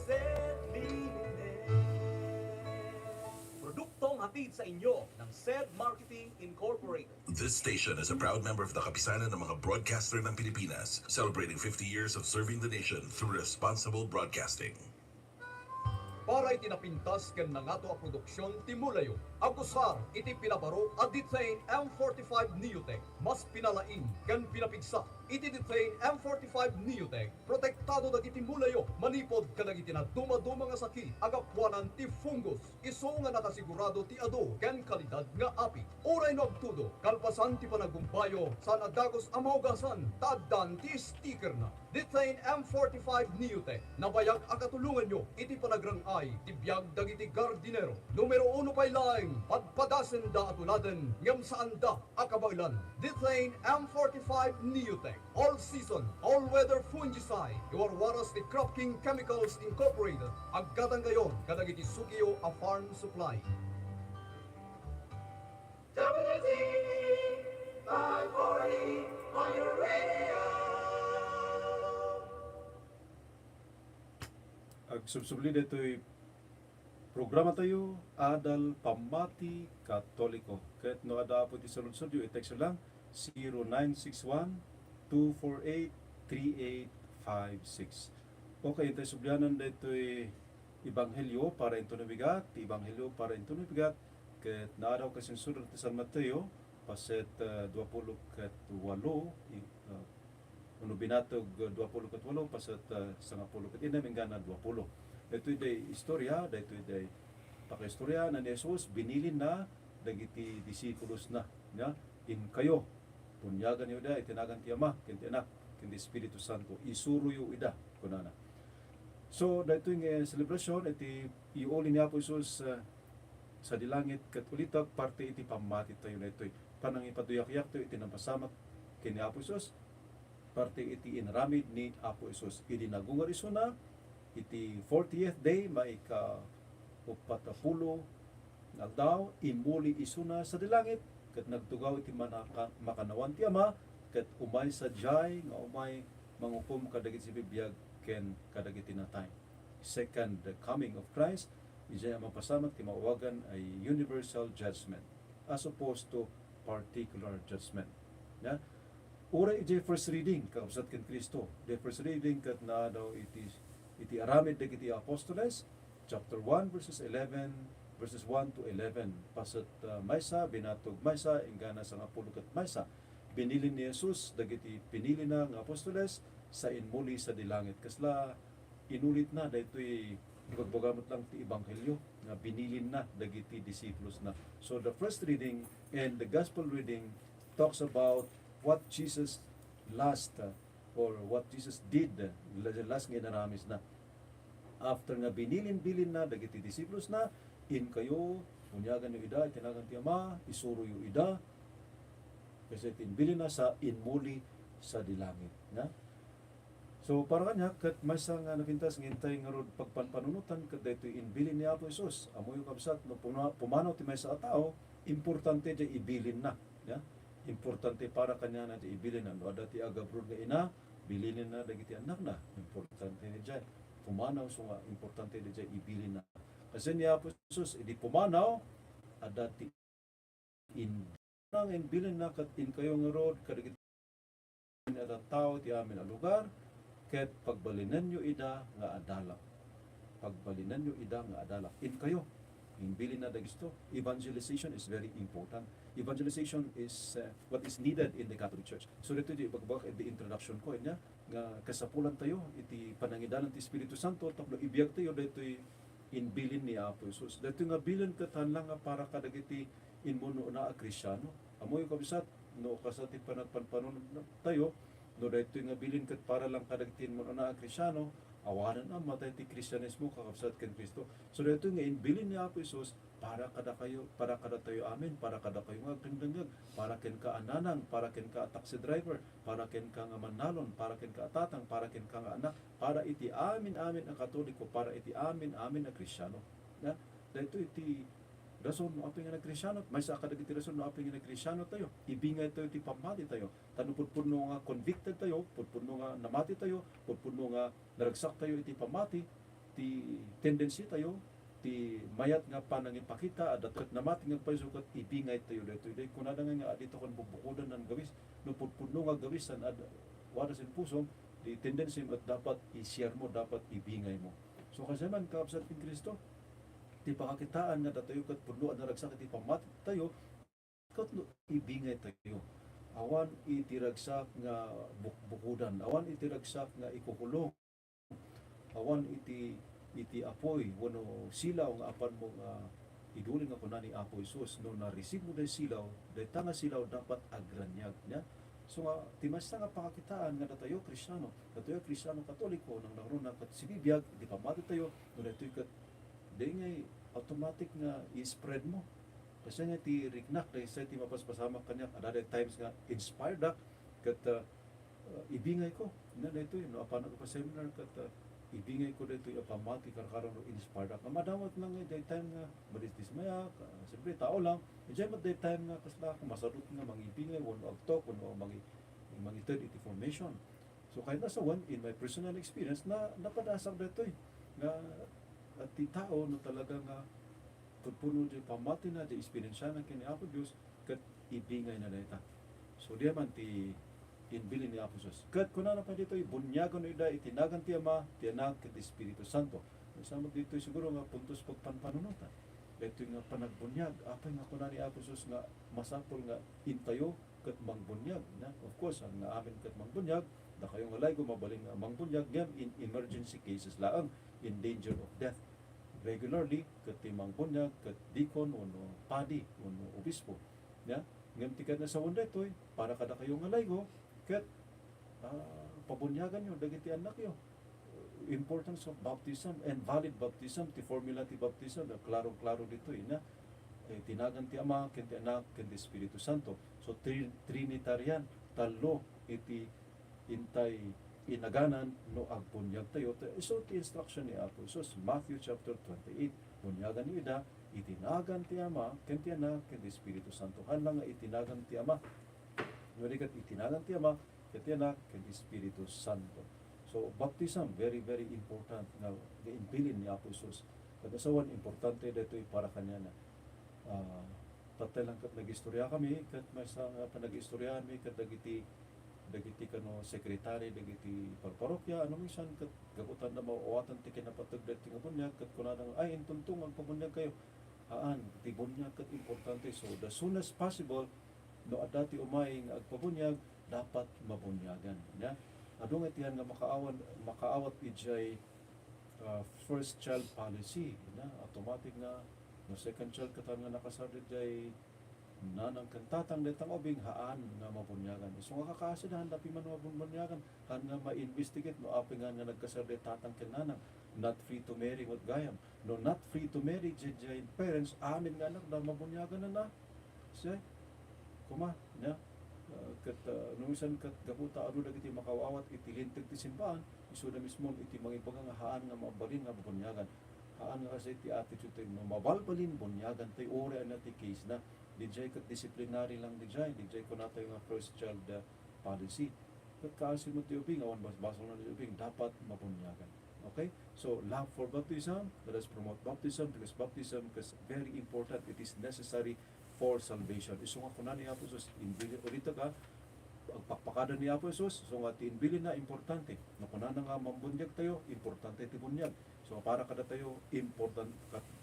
Sen Linimer. sa inyo ng Sed Marketing Incorporated. This station is a proud member of the Kapisanan ng mga Broadcaster ng Pilipinas, celebrating fifty years of serving the nation through responsible broadcasting. Para iti napintas ken nangato a produksyon ti mulayo, agusar iti pinabaro a Dethane M forty-five Neotech, mas pinalaing ken pinapigsa. Iti Dethane M forty-five Neotech, protektado dagiti mulayo manipod kadagiti nadumaduma nga sakit a gapuanan ti fungus, isu nga nakasigurado ti adu ken kalidad nga api. Uray no agtudo, kalpasan ti panagumbayo, saan a dagus a maugasan, ta addan ti stickerna. Dethane M forty-five Neotech, nabayag a katulonganyo iti panagrang-ay ti biag dagiti gardinero. Numero uno pay laeng, padpadasenda a tuladen, ngem saanda a kabaelan. Dethane M forty-five Neotech, all season, all weather fungicide, iwarwaras ti Crop King Chemicals Incorporated. Aggatangkayon kadagiti sugiyo a farm supply. W T five forty on your radio. Agsubsubli daytoy programa tayo, Adal Pammati Katoliko. Ket no adda Apo ti saludsodyo, i-text lang zero nine six one, two four eight, three eight five six. Okay, intay sublianan daytoy Ebanghelio para inton nabigat, ti Ebanghelio para inton nabigat, ket naadaw ket insurat ti San Mateo, paset, ah, duapulo ket walo, i-, ah, Wenno binatog, uh, duapulo ket walo, paset, uh, sangapulo ket innem, inggana duapulo. Daytoy day istorya, daytoy day pakaistorya na ni Jesus, binilinna dagiti disipulosna, nia, "Inkayo, buniaganyo ida iti nagan ti Ama, ken ti Anak, ken ti Espiritu Santo, isuroyo ida," kunana. So, daytoy nga celebration, iti iuli ni Apo Jesus, uh, sadi langit ket ulitek, parte iti pammati tayo daytoy. Panangipaduyakyakto iti napasamak ken ni Apo Jesus, parte iti inaramid ni Apo Jesus. Idi nagungar isuna, iti fortieth day, maika-uppat a pulo nga aldaw, immuli isuna sadi langit, ket nagtugaw iti manaka-, makannawan ti Ama, ket umay sadiay nga umay mangukom kadagiti bibiag ken kadagiti natay. Second coming of Christ, idiay a mapasamak ti maawagan a universal judgment as opposed to particular judgment. Ya? Uray idiay first reading, kakabsat ken Cristo, the first reading ket naadaw iti, iti aramid dagiti apostoles, chapter one, verses eleven, verses one to eleven. Paset, ah, maysa, binatog maysa, inggana sangapulo ket maysa. Binilin ni Jesus dagiti pinilina nga apostoles sa immuli sadi langit. Kasla inulitna daytoy, ibagbaga met lang ti ebanghelio nga binilinna dagiti disipulosna. So the first reading and the gospel reading talks about what Jesus last, uh, or what Jesus did, uh, the last nga inaramisna. After nga binilin-bilinna dagiti disipulosna, "Inkayo, buniaganyo ida iti nagan ti Ama, isuroyo ida," kasi iti inbilinna sa immuli sadi langit, na? So, para kaniak, ket maysa nga napintas nga intay ngarud pagpanpanunotan ket daytoy inbilin ni Apo Jesus. Ammoyo, kabsat, no puna-, pumanaw ti maysa a tao, importante diay ibilinna, ya? Importante para kaniana diay ibilinna. No adda ti agabrod nga ina, bilinenna dagiti annakna. Importante diay pumanaw, so nga importante diay ibilinna. Kasi ni Apo Jesus, idi pumanaw, adda ti in-, nang inbilinna ket inkayo ngarud kadagiti a tattao ti amin a lugar, ket pagbalinenyo ida nga adalak. Pagbalinenyo ida nga adalak. Inkayo, inbilinna dagisto. Evangelization is very important. Evangelization is, uh, what is needed in the Catholic Church. So, dito di ibagbag the introduction ko, anya, nga kasapulan tayo iti panangidanan ti Espiritu Santo tapno ibiag tayo daytoy inbilin ni Apo Jesus. Daytoy nga bilin ket haan lang nga para kadagiti immun-una a Kristiano. Ammoyo, kabsat, no kasta ti panagpanpanunot tayo, no daytoy nga bilin ket para lang kadagiti immun-una a Kristiano, awanen a matay ti Kristianismo, kakabsat ken Cristo. So daytoy nga inbilin ni Apo Jesus, para kadakayo, para kadatayo amin, para kadakayo nga agdengdengngeg, para kenka a nanang, para kenka a taxi driver, para kenka nga mannalon, para kenka a tatang, para kenka nga anak, para iti amin-amin a Katoliko, para iti amin-amin a Kristiano. Na, daytoy iti rason no apay nga nagkristiano, maysa a kadagiti rason no apay nga nagkristiano tayo. Ibingay tayo ti pammati tayo. Ta no pudpudno nga convicted tayo, pudpudno nga namati tayo, pudpudno nga naragsak tayo iti pammati, ti tendency tayo, ti mayat nga panangipakita, adda ket namati nga agpayso ket ibingay tayo daytoy. Daytoy kunada nga, nga adda ken bukbukodan nga gawis, no pudpudno nga gawis, san ad-, wada sin pusom, di tendency mo et dapat i-share mo, dapat ibingay mo. So, kasdiay man, kakabsat ken Cristo, ti pakakitaan nga datayo ket pudno a naragsak iti pammati tayo, ket no ibingay tayo. Awan iti ragsak nga bukbukodan, awan iti ragsak nga ikukulong, awan iti, iti apuy wenno silaw nga apan mo nga iduli nga kuna ni Apo Jesus, no na-receive mo day silaw, dayta nga silaw dapat agraniag, nia? So nga, ti maysa nga pakakitaan nga datayo Kristiano, datayo Kristiano Katoliko, nangnangruna ket sibibiag iti pammati tayo, no daytoy ket, di ngay automatic nga i-spread mo. Kasdiay nga ti riknak, dayta ti mapaspasamak kaniak, adda day times nga inspired ak, ket, ah, ah, ibingay ko. Nia daytoy, no, apanak pa seminar, ket, ah, ibingay ko daytoy a pammati, karkarano, inspired ak. Nga madawat lang nga, day time nga madisdismayak, ah, siyempre, tao lang. Idiay met day time nga kasla ako masadot nga mangibingay, wenno agtalk, wenno mangi-, mangited iti formation. So, kayat sa wen, in my personal experience, na, napadasak daytoy. Nga, at ti tao, no, talaga nga, pudpudno ti pammatina, ti experience na ken ni Apo Dios, ket ibingay na dayta. So, diay man ti inbilin ni Apo Jesus. Ket kunana pay ditoy, "Buniaganyo ida iti nagan ti Ama, ti Anak, ket ti Espiritu Santo." Sa met ditoy siguro nga puntos pagpanpanunotan. Daytoy nga panagbuniag, apay nga kuna ni Apo Jesus nga masapul nga intayo ket mangbuniag, na? Of course, nga amin ket mangbuniag, dakayo nga laygo, mabalin nga mangbuniag, ngem in emergency cases laeng, in danger of death. Regularly, ket ti mangbuniag, ket deacon, wenno padi, wenno obispo. Ya? Ngem ti kayatna sawen daytoy, para kadakayo nga laygo, ket, ah, pabuniaganyo dagiti annakyo. Importance of baptism and valid baptism, ti formula ti baptism, klaro-klaro ditoy, na? Eh, ti nagan ti Ama, ken ti Anak, ken ti Espiritu Santo. So, tri-, Trinitarian, tallo iti intay inaganan no agbuniag tayo. Ta isu ti instruction ni Apo Jesus, Matthew chapter twenty-eight, "Buniaganyo ida iti nagan ti Ama, ken ti Anak, ken ti Espiritu Santo." Haan nga iti nagan ti Ama. No di ket iti nagan ti Ama, ket ti Anak, ken ti Espiritu Santo. So, baptism, very, very important nga, nga imbilin ni Apo Jesus. Ket asawan, importante daytoy para kaniana. Ah, tatay lang ket nagistorya kami, ket maysa nga panag-istoryaanmi ket dagiti, dagiti kano secretary, dagiti parparokya, ano, minsan ket gapu ta maawatan ti kinapateg daytoy nga buniag, ket kunada nga, "Ay, inton to nga agpabuniag kayo." Haan, ti buniag ket importante. So, the soonest possible, no adda ti umay nga agpabuniag, dapat mabuniagan. Ya? Adu nga iti haan nga makaawat, makaawat idiay, ah, first child policy, na? Automatic nga, no second child katan nga nakasar idiay nanang ken tatang, dayta nga ubing, haan nga mabuniagan. Isu nga kakaasid, haan da piman mabuniagan, haan nga ma-investigate no apay nga, nga nagkasar idiay tatang ken nanang, not free to marry, met gayam. No not free to marry, idiay parents, amin nga anak da, mabuniagan na na. Say, kuma, nia? Ah, ket, ah, no minsan ket gapu ta adu dagiti makaawat iti linteg ti simbaan, isuda mismo iti mangibaga nga haan nga mabalin nga mabuniagan. Haan nga kasi ti attitude tayo, no mabalbalin, buniagan tayo, uray ania ti case na. Didiay ket disciplinary lang didiay, didiay kunatayo nga first child, ah, policy. Ket kaasi met ti ubing, awan basbasolna ti ubing, dapat mabuniagan. Okay? So, love for baptism, let us promote baptism because baptism is very important. It is necessary for salvation. Isu nga kuna ni Apo Jesus, inbili-, ulitek, agpakpakada ni Apo Jesus, isu nga ti inbilin na importante. No kunana nga mambuniag tayo, importante ti buniag. So, para kadatayo, important,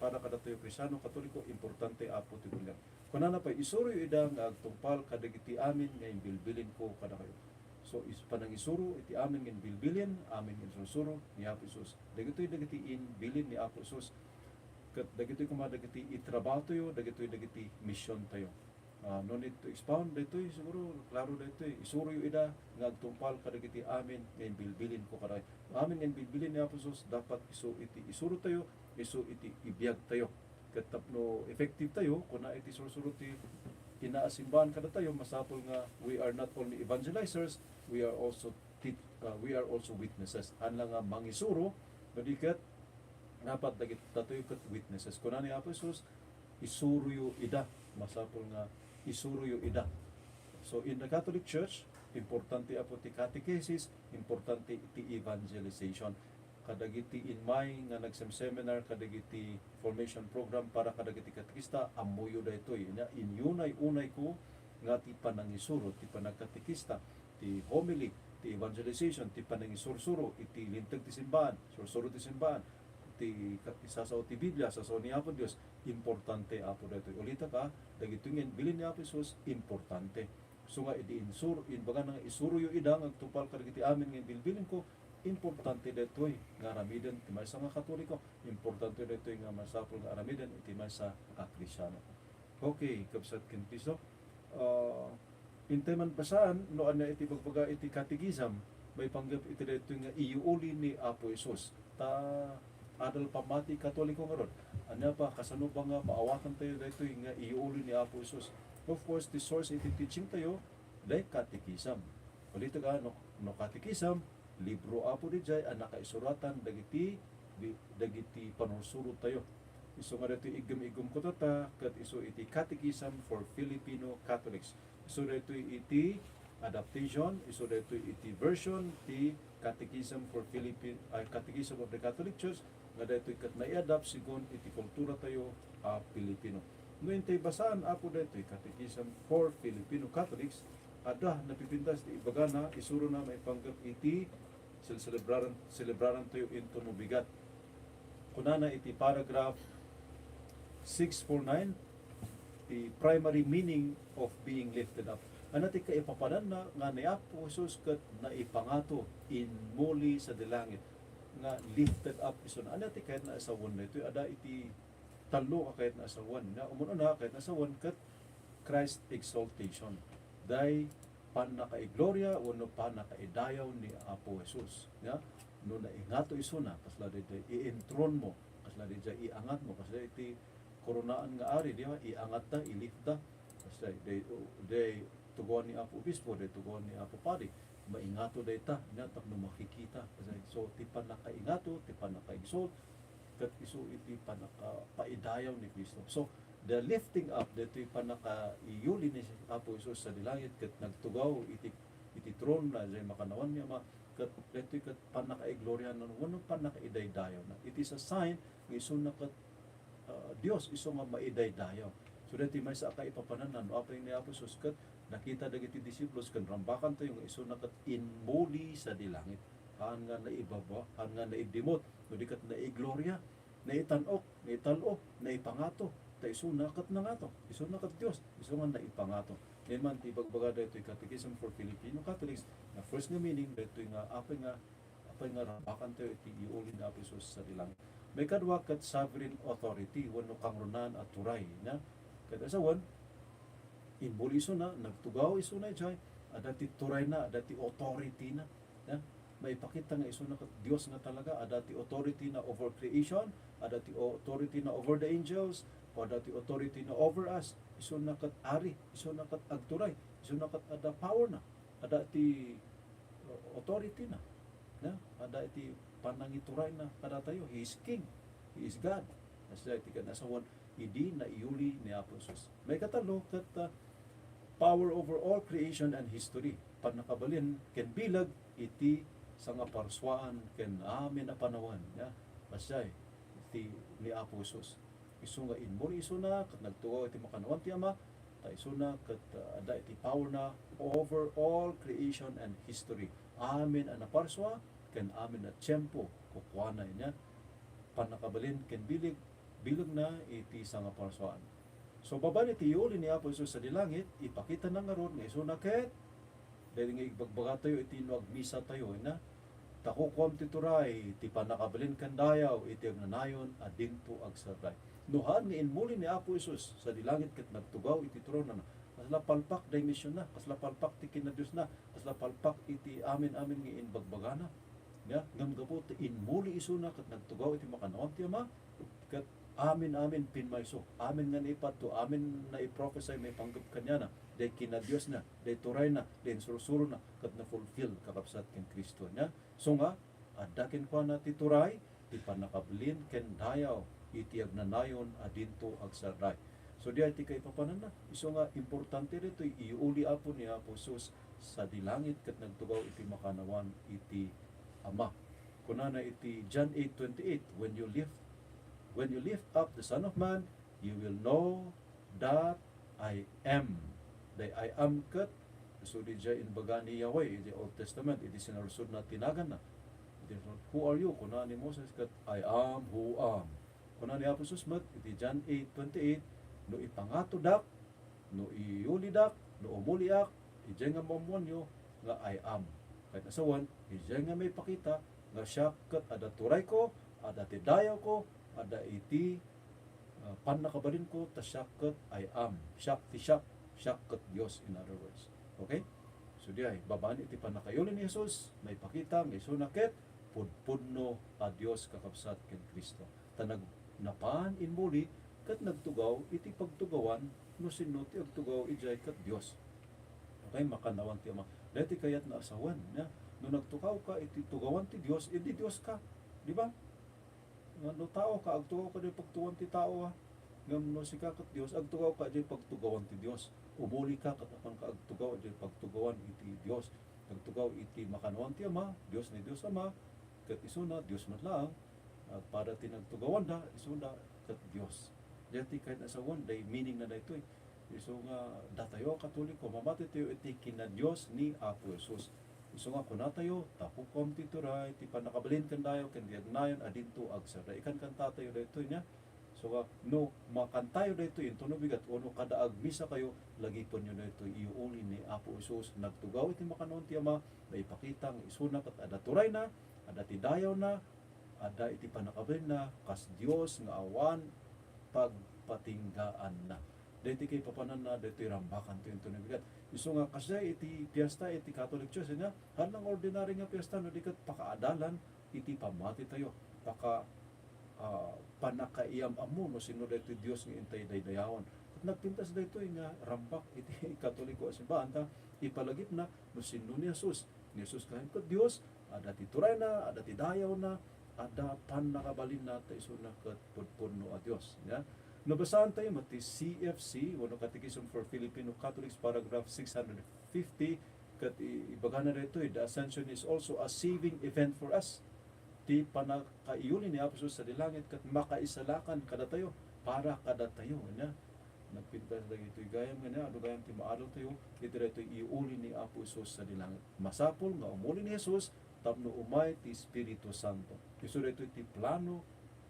para kadatayo Kristiano, Katoliko, importante, Apo, ti buniag. Kunana pay, "Isuroyo ida nga agtungpal kadagiti amin nga imbilbilin ko kadakayo." So, is-, panangisuro iti amin nga imbilbilin, amin nga insursuro ni Apo Jesus. Dagitoy dagiti imbilin ni Apo Jesus. Ket dagitoy koma dagiti itrabaho tayo, dagitoy dagiti mission tayo. Ah, no need to expound daytoy, siguro klaro daytoy. "Isuroyo ida nga agtungpal kadagiti amin nga imbilbilin ko kadakayo." Amin nga imbilbilin ni Apo Jesus, dapat isu iti isuro tayo, isu iti ibiag tayo. Ket tapno effective tayo, kuna iti sursuro ti kinasimbaan kadatayo, masapul nga we are not only evangelizers, we are also tea-, uh, we are also witnesses. Haan la nga mangisuro, no di ket dapat dagiti datayo ket witnesses. Kuna ni Apo Jesus, "Isuroyo ida." Masapul nga isuroyo ida. So, in the Catholic Church, importante, Apo, ti catechesis, importante ti evangelization. kadagiti immay nga nagsem-seminar kadagiti formation program para kadagiti katekista, ammoyo daytoy. Nya, inyunay-unayko nga ti panangisuro, ti panagkatekista, ti homily, ti evangelization, ti panangisursuro iti linteg ti simbaan, sursuro ti simbaan, ti ka-, sasao ti Biblia, sasao ni Apo Dios, importante, Apo, daytoy. Ulitek, dagitoy nga bilin ni Apo Jesus, importante. So nga idi insur-, imbagana nga isuroyo ida nga agtungpal kadagiti amin nga bilbilinko, importante daytoy nga aramiden ti maysa nga Katoliko, importante daytoy nga masapul nga aramiden iti maysa a Kristiano. Okay, kabsat ken Kristo. Ah, intay man basaan no ania iti bagbaga iti catechism, maipanggep iti daytoy nga iyuuli ni Apo Jesus. Ta adal pammati Katoliko ngarud. Ania pa, kasano ba nga maawatantayo daytoy nga iyuuli ni Apo Jesus? Of course, ti source iti teaching tayo, daytoy catechism. Ulitek, no, no catechism, libro, Apo, didiay a nakaisuratan dagiti, dagiti panursurotayo. Isu nga daytoy iggem-iggem ko tatta, ket isu iti Catechism for Filipino Catholics. Isu daytoy iti adaptation, isu daytoy iti version ti Catechism for Philippine, ay, Catechism of the Catholic Church, nga daytoy ket nai-adapt sigun iti kulturatayo a Pilipino. No intay basaan, Apo, daytoy Catechism for Filipino Catholics, adda napipintas ti ibagana, isurona maipanggep iti sel-, selebraran, selebrarantayo inton mabigat. Kunana iti paragraph six four nine, the primary meaning of being lifted up. Ania ti kaipapananna nga ni Apo Jesus ket naipangato, immuli sadi langit, nga lifted up isuna. Ania ti kayatna a sawen daytoy? Adda iti tallo a kayatna a sawen. Nga, umuna, kayatna a sawen ket Christ exaltation. Daytoy pannakaigloria wenno pannakaidayaw ni Apo Jesus. Nga, no naingato isuna, kasla daytoy i-enthrone mo, kasla daytoy iangatmo, kasla iti koronaan nga ari, di ba? Iangatta, iliftta. Kasla day, day tugawan ni Apo Obispo, day tugawan ni Apo Padi. Maingato dayta, nya tapno makikita. Kasla, so, ti pannakaingato, ti pannaka-exalt, ket isu iti pannakapaidayaw ni Cristo. So, the lifting up, daytoy pannakaiyuli ni Apo Jesus sadi langit, ket nagtugaw iti, iti tron na, jay makannawan ni Ama, ket daytoy ket pannakaiglorianan, wenno pannakaidaydayawna. It is a sign nga isuna ket, ah, Dios, isu nga maidaydayaw. So, daytoy maysa a kaipapananna, no apay ni Apo Jesus ket nakita dagiti disiplos ken rambakantayo nga isuna ket immuli sadi langit. Haan nga naibaba, haan nga naiddimot, no di ket naigloria, naitan-ok, naital-o, naipangato, ta isuna ket nangato, isuna ket Dios, isu nga naipangato. Ngem man ti ibagbaga daytoy Catechism for Filipino Catholics, nga first nga meaning daytoy nga apay nga, apay nga rambakantayo iti iuli ni Apo Jesus sadi langit. Maikadua ket sovereign authority wenno kangrunaan a turay, nya. Ket a sawen, immuli isuna, nagtugaw isuna idiay, adda ti turayna, adda ti authority na. Ya, maipakita nga isuna ket Dios nga talaga, adda ti authority na over creation, adda ti authority na over the angels, o adda ti authority na over us. Isuna ket ari, isuna ket agturay, isuna ket adda power na, adda ti, uh, authority na. Ya, adda iti panangituray na kadatayo. He is king, he is God. As iti ken a sawen, idi naiuli ni Apo Jesus. Maikatallo ket, ah, power over all creation and history. Pannakabalin ken bileg iti sangaparsuaan ken amin a panawen, ya, kasjay ti ni Apo Jesus. Isu nga immuli isuna ket nagtugaw iti makannawan ti Ama, ta isuna ket, ah, adda iti power na over all creation and history. Amin a naparsua ken amin a tiempo, kukuana, nya, pannakabalin ken bileg, bilegna iti sangaparsuaan. So, babaen iti iuli ni Apo Jesus sadi langit, ipakitana ngarud nga isuna ket, daydi nga ibagbagatayo iti no agmisatayo, ina, "Ta kukuam ti turay, ti pannakabalin ken dayaw iti agnanayon a dinto agsardeng." No haan nga immuli ni Apo Jesus sadi langit ket nagtugaw iti tronona, kasla palpak day misionna, kasla palpak ti kinadiosna, kasla palpak iti amin-amin nga inbagbagana. Ya, ngem gapu ta immuli isuna ket nagtugaw iti makannawan ti Ama, ket amin-amin pimmayso, amin nga naipadto, amin naiprofesay maipanggep kaniana, day kinadiosna, day turayna, day insursurona, ket na-fulfill, kakabsat, ken Cristo. Nya, isu nga, adda kenkuana ti turay, ti pannakabalin ken dayaw iti agnanayon a dinto agsardeng. So, diay ti kaipapananna. Isu nga importante daytoy, iuli Apo ni Apo Jesus sadi langit ket nagtugaw iti makannawan iti Ama. Kunana iti John eight twenty-eight, "When you lift, when you lift up the Son of Man, you will know that I am." Day I am ket, so di jay inbaga ni Yahweh iti Old Testament, iti sinarsudsodna ti naganna. Iti, "Who are you?" Kuna ni Moses ket, "I am who am." Kuna ni Apo Jesus met iti John eight twenty-eight, "No ipangatodak, no iyulidak, no umuliak, idiay nga maammoanyo nga I am." Ket nasawen, idiay nga maipakita nga siak ket adda turayko, adda ti dayawko, adda iti, ah, pannakabalinko, ta siak ket I am. Siak ti siak, siak ket Dios, in other words. Okay? So, diay, babaen iti pannakaiyuli ni Jesus, maipakita nga isuna ket pudpudno a Dios kakabsat ken Cristo. Ta nag-, napan immuli ket nagtugaw iti pagtugawan no sinno ti agtugaw idiay ket Dios. Okay, makannawan ti Ama. Daytoy kayatna a sawen, ya. No nagtugawka iti tugawan ti Dios, idi Dioska. Di ba? Nga no taoka, agtugawka idiay pagtugawan ti tao, a. Ngem no sika ket Dios, agtugawka idiay pagtugawan ti Dios. Umulika ket apanka agtugaw idiay pagtugawan iti Dios. Nagtugaw iti makannawan ti Ama, Dios ni Dios Ama, ket isuna, Dios met laeng. Pada ti nagtugawanda, isuna ket Dios. Daytoy kayatna a sawen, day meaning na daytoy. Isu nga datayo a Katoliko, mamatitayo iti kinadios ni Apo Jesus. Isu nga kunatayo, "Tapukom ti turay, ti pannakabalin ken dayaw, ken ti agnayon a dinto agsarda." Ikankantatayo daytoy, nia? So, nga, no makantayo daytoy, intono bigat, wenno kada agmisakayo, lagipenyo daytoy, iyuuli ni Apo Jesus. Nagtugaw iti makannawan ti Ama, maipakita nga isuna ket adda turayna, adda ti dayawna, adda iti pannakabalinna kas Dios nga awan pagpatinggaanna. Daytoy kaipapananna, daytoy rambakanto intono bigat. Isu nga kasdiay iti fiesta iti Catholic Church, nia, haan nga ordinary nga fiesta, no di ket pakaadalan iti pammatitayo. Paka, ah, pannakaiyam-ammo no sinno daytoy Dios nga intay daydayawen. Ket nagpintas daytoy nga rambak iti Katoliko a simbahan, ta ipalagipna no sinno ni Jesus. Ni Jesus kayat ket Dios, adda ti turayna, adda ti dayawna, adda pannakabalinna, ta isuna ket pudpudno a Dios. Nia? No basaentayo met ti C F C, wenno Catechism for Filipino Catholics, paragraph six hundred fifty, ket i-, ibagana daytoy, "The Ascension is also a saving event for us." Ti pannakaiyuli ni Apo Jesus sadi langit ket makaisalakan kadatayo, para kadatayo, nia? Nagpintas dagitoy gayam nga nia, adu gayam ti maadaltayo, iti daytoy iuli ni Apo Jesus sadi langit. Masapul nga umuli ni Jesus tapno umay ti Espiritu Santo. Isu daytoy ti plano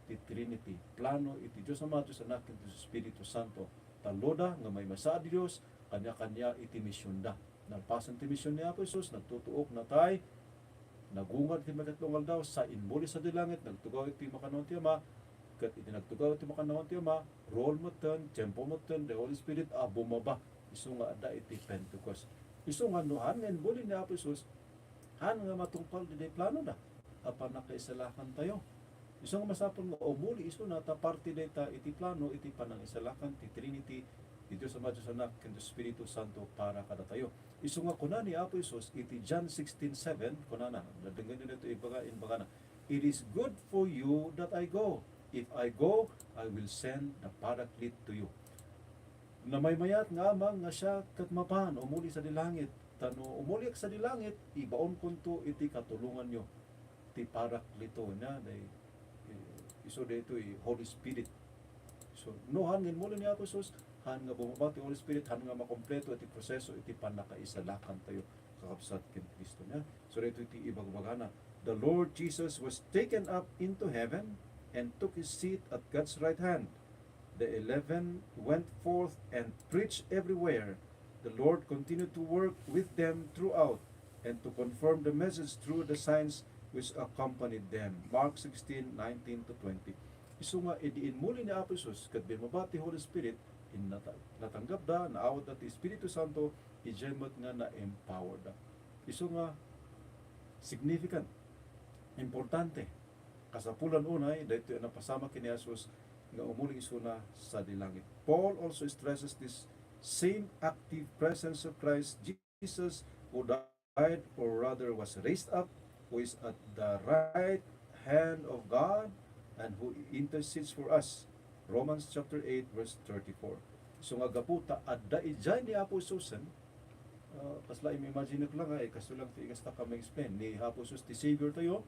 ti Trinity. Plano iti Dios Ama, Dios Anak, ken Dios Espiritu Santo. Talloda nga maymaysa a Dios, kaniakania iti misionda. Nalpasen ti mision ni Apo Jesus, nagtutuok natay, nagungad iti maikatlo nga aldaw, sa immuli sadi langit, nagtugaw iti makannawan ti Ama, ket iti nagtugaw iti makannawan ti Ama, role metten, tiempo metten, the Holy Spirit a bumaba, isu nga adda iti Pentecost. Isu nga no haan nga immuli ni Apo Jesus, haan nga matungpal diay plano da a pannakaisalakantayo. Isu nga masapul nga umuli isuna ta parte dayta iti plano iti panangisalakan ti Trinity, ti Dios Ama, Dios Anak, ken Dios Espiritu Santo para kadatayo. Isu nga kuna ni Apo Jesus iti John sixteen seven, kunana, nadenggenyo daytoy ibaga, imbagana, "It is good for you that I go. If I go, I will send the Paraclete to you." Namaymayat nga Ama nga siak ket mapan umuli sadi langit. Ta no umuliak sadi langit, ibaonkonto iti katulonganyo ti Paraklito, nia, day, eh, isu daytoy Holy Spirit. So, no haan nga immuli ni Apo Jesus, haan nga bumaba ti Holy Spirit, haan nga makompleto iti proseso iti pannakaisalakantayo, kakabsat ken Cristo, nia. So, daytoy ti ibagbagana, "The Lord Jesus was taken up into heaven and took his seat at God's right hand. The eleven went forth and preached everywhere. The Lord continued to work with them throughout and to confirm the message through the signs which accompanied them." Mark sixteen nineteen to twenty. Isu nga idi immuli ni Apo Jesus ket bumaba ti Holy Spirit, innata-, natanggapda, naawatda ti Espiritu Santo, idiay met nga na-empowerda. Isu nga significant, importante. Kasapulan unay, daytoy a napasamak ken ni Jesus nga umuli isuna sadi langit. Paul also stresses this same active presence of Christ Jesus, who died, or rather was raised up, who is at the right hand of God, and who intercedes for us. Romans chapter eight, verse thirty-four. So nga gapu ta adda idiay ni Apo Jesusen, ah, kasla im-imagine ko lang, ay, kasto lang ti ikasta ka ma-explain. Ni Apo Jesus ti Savior tayo,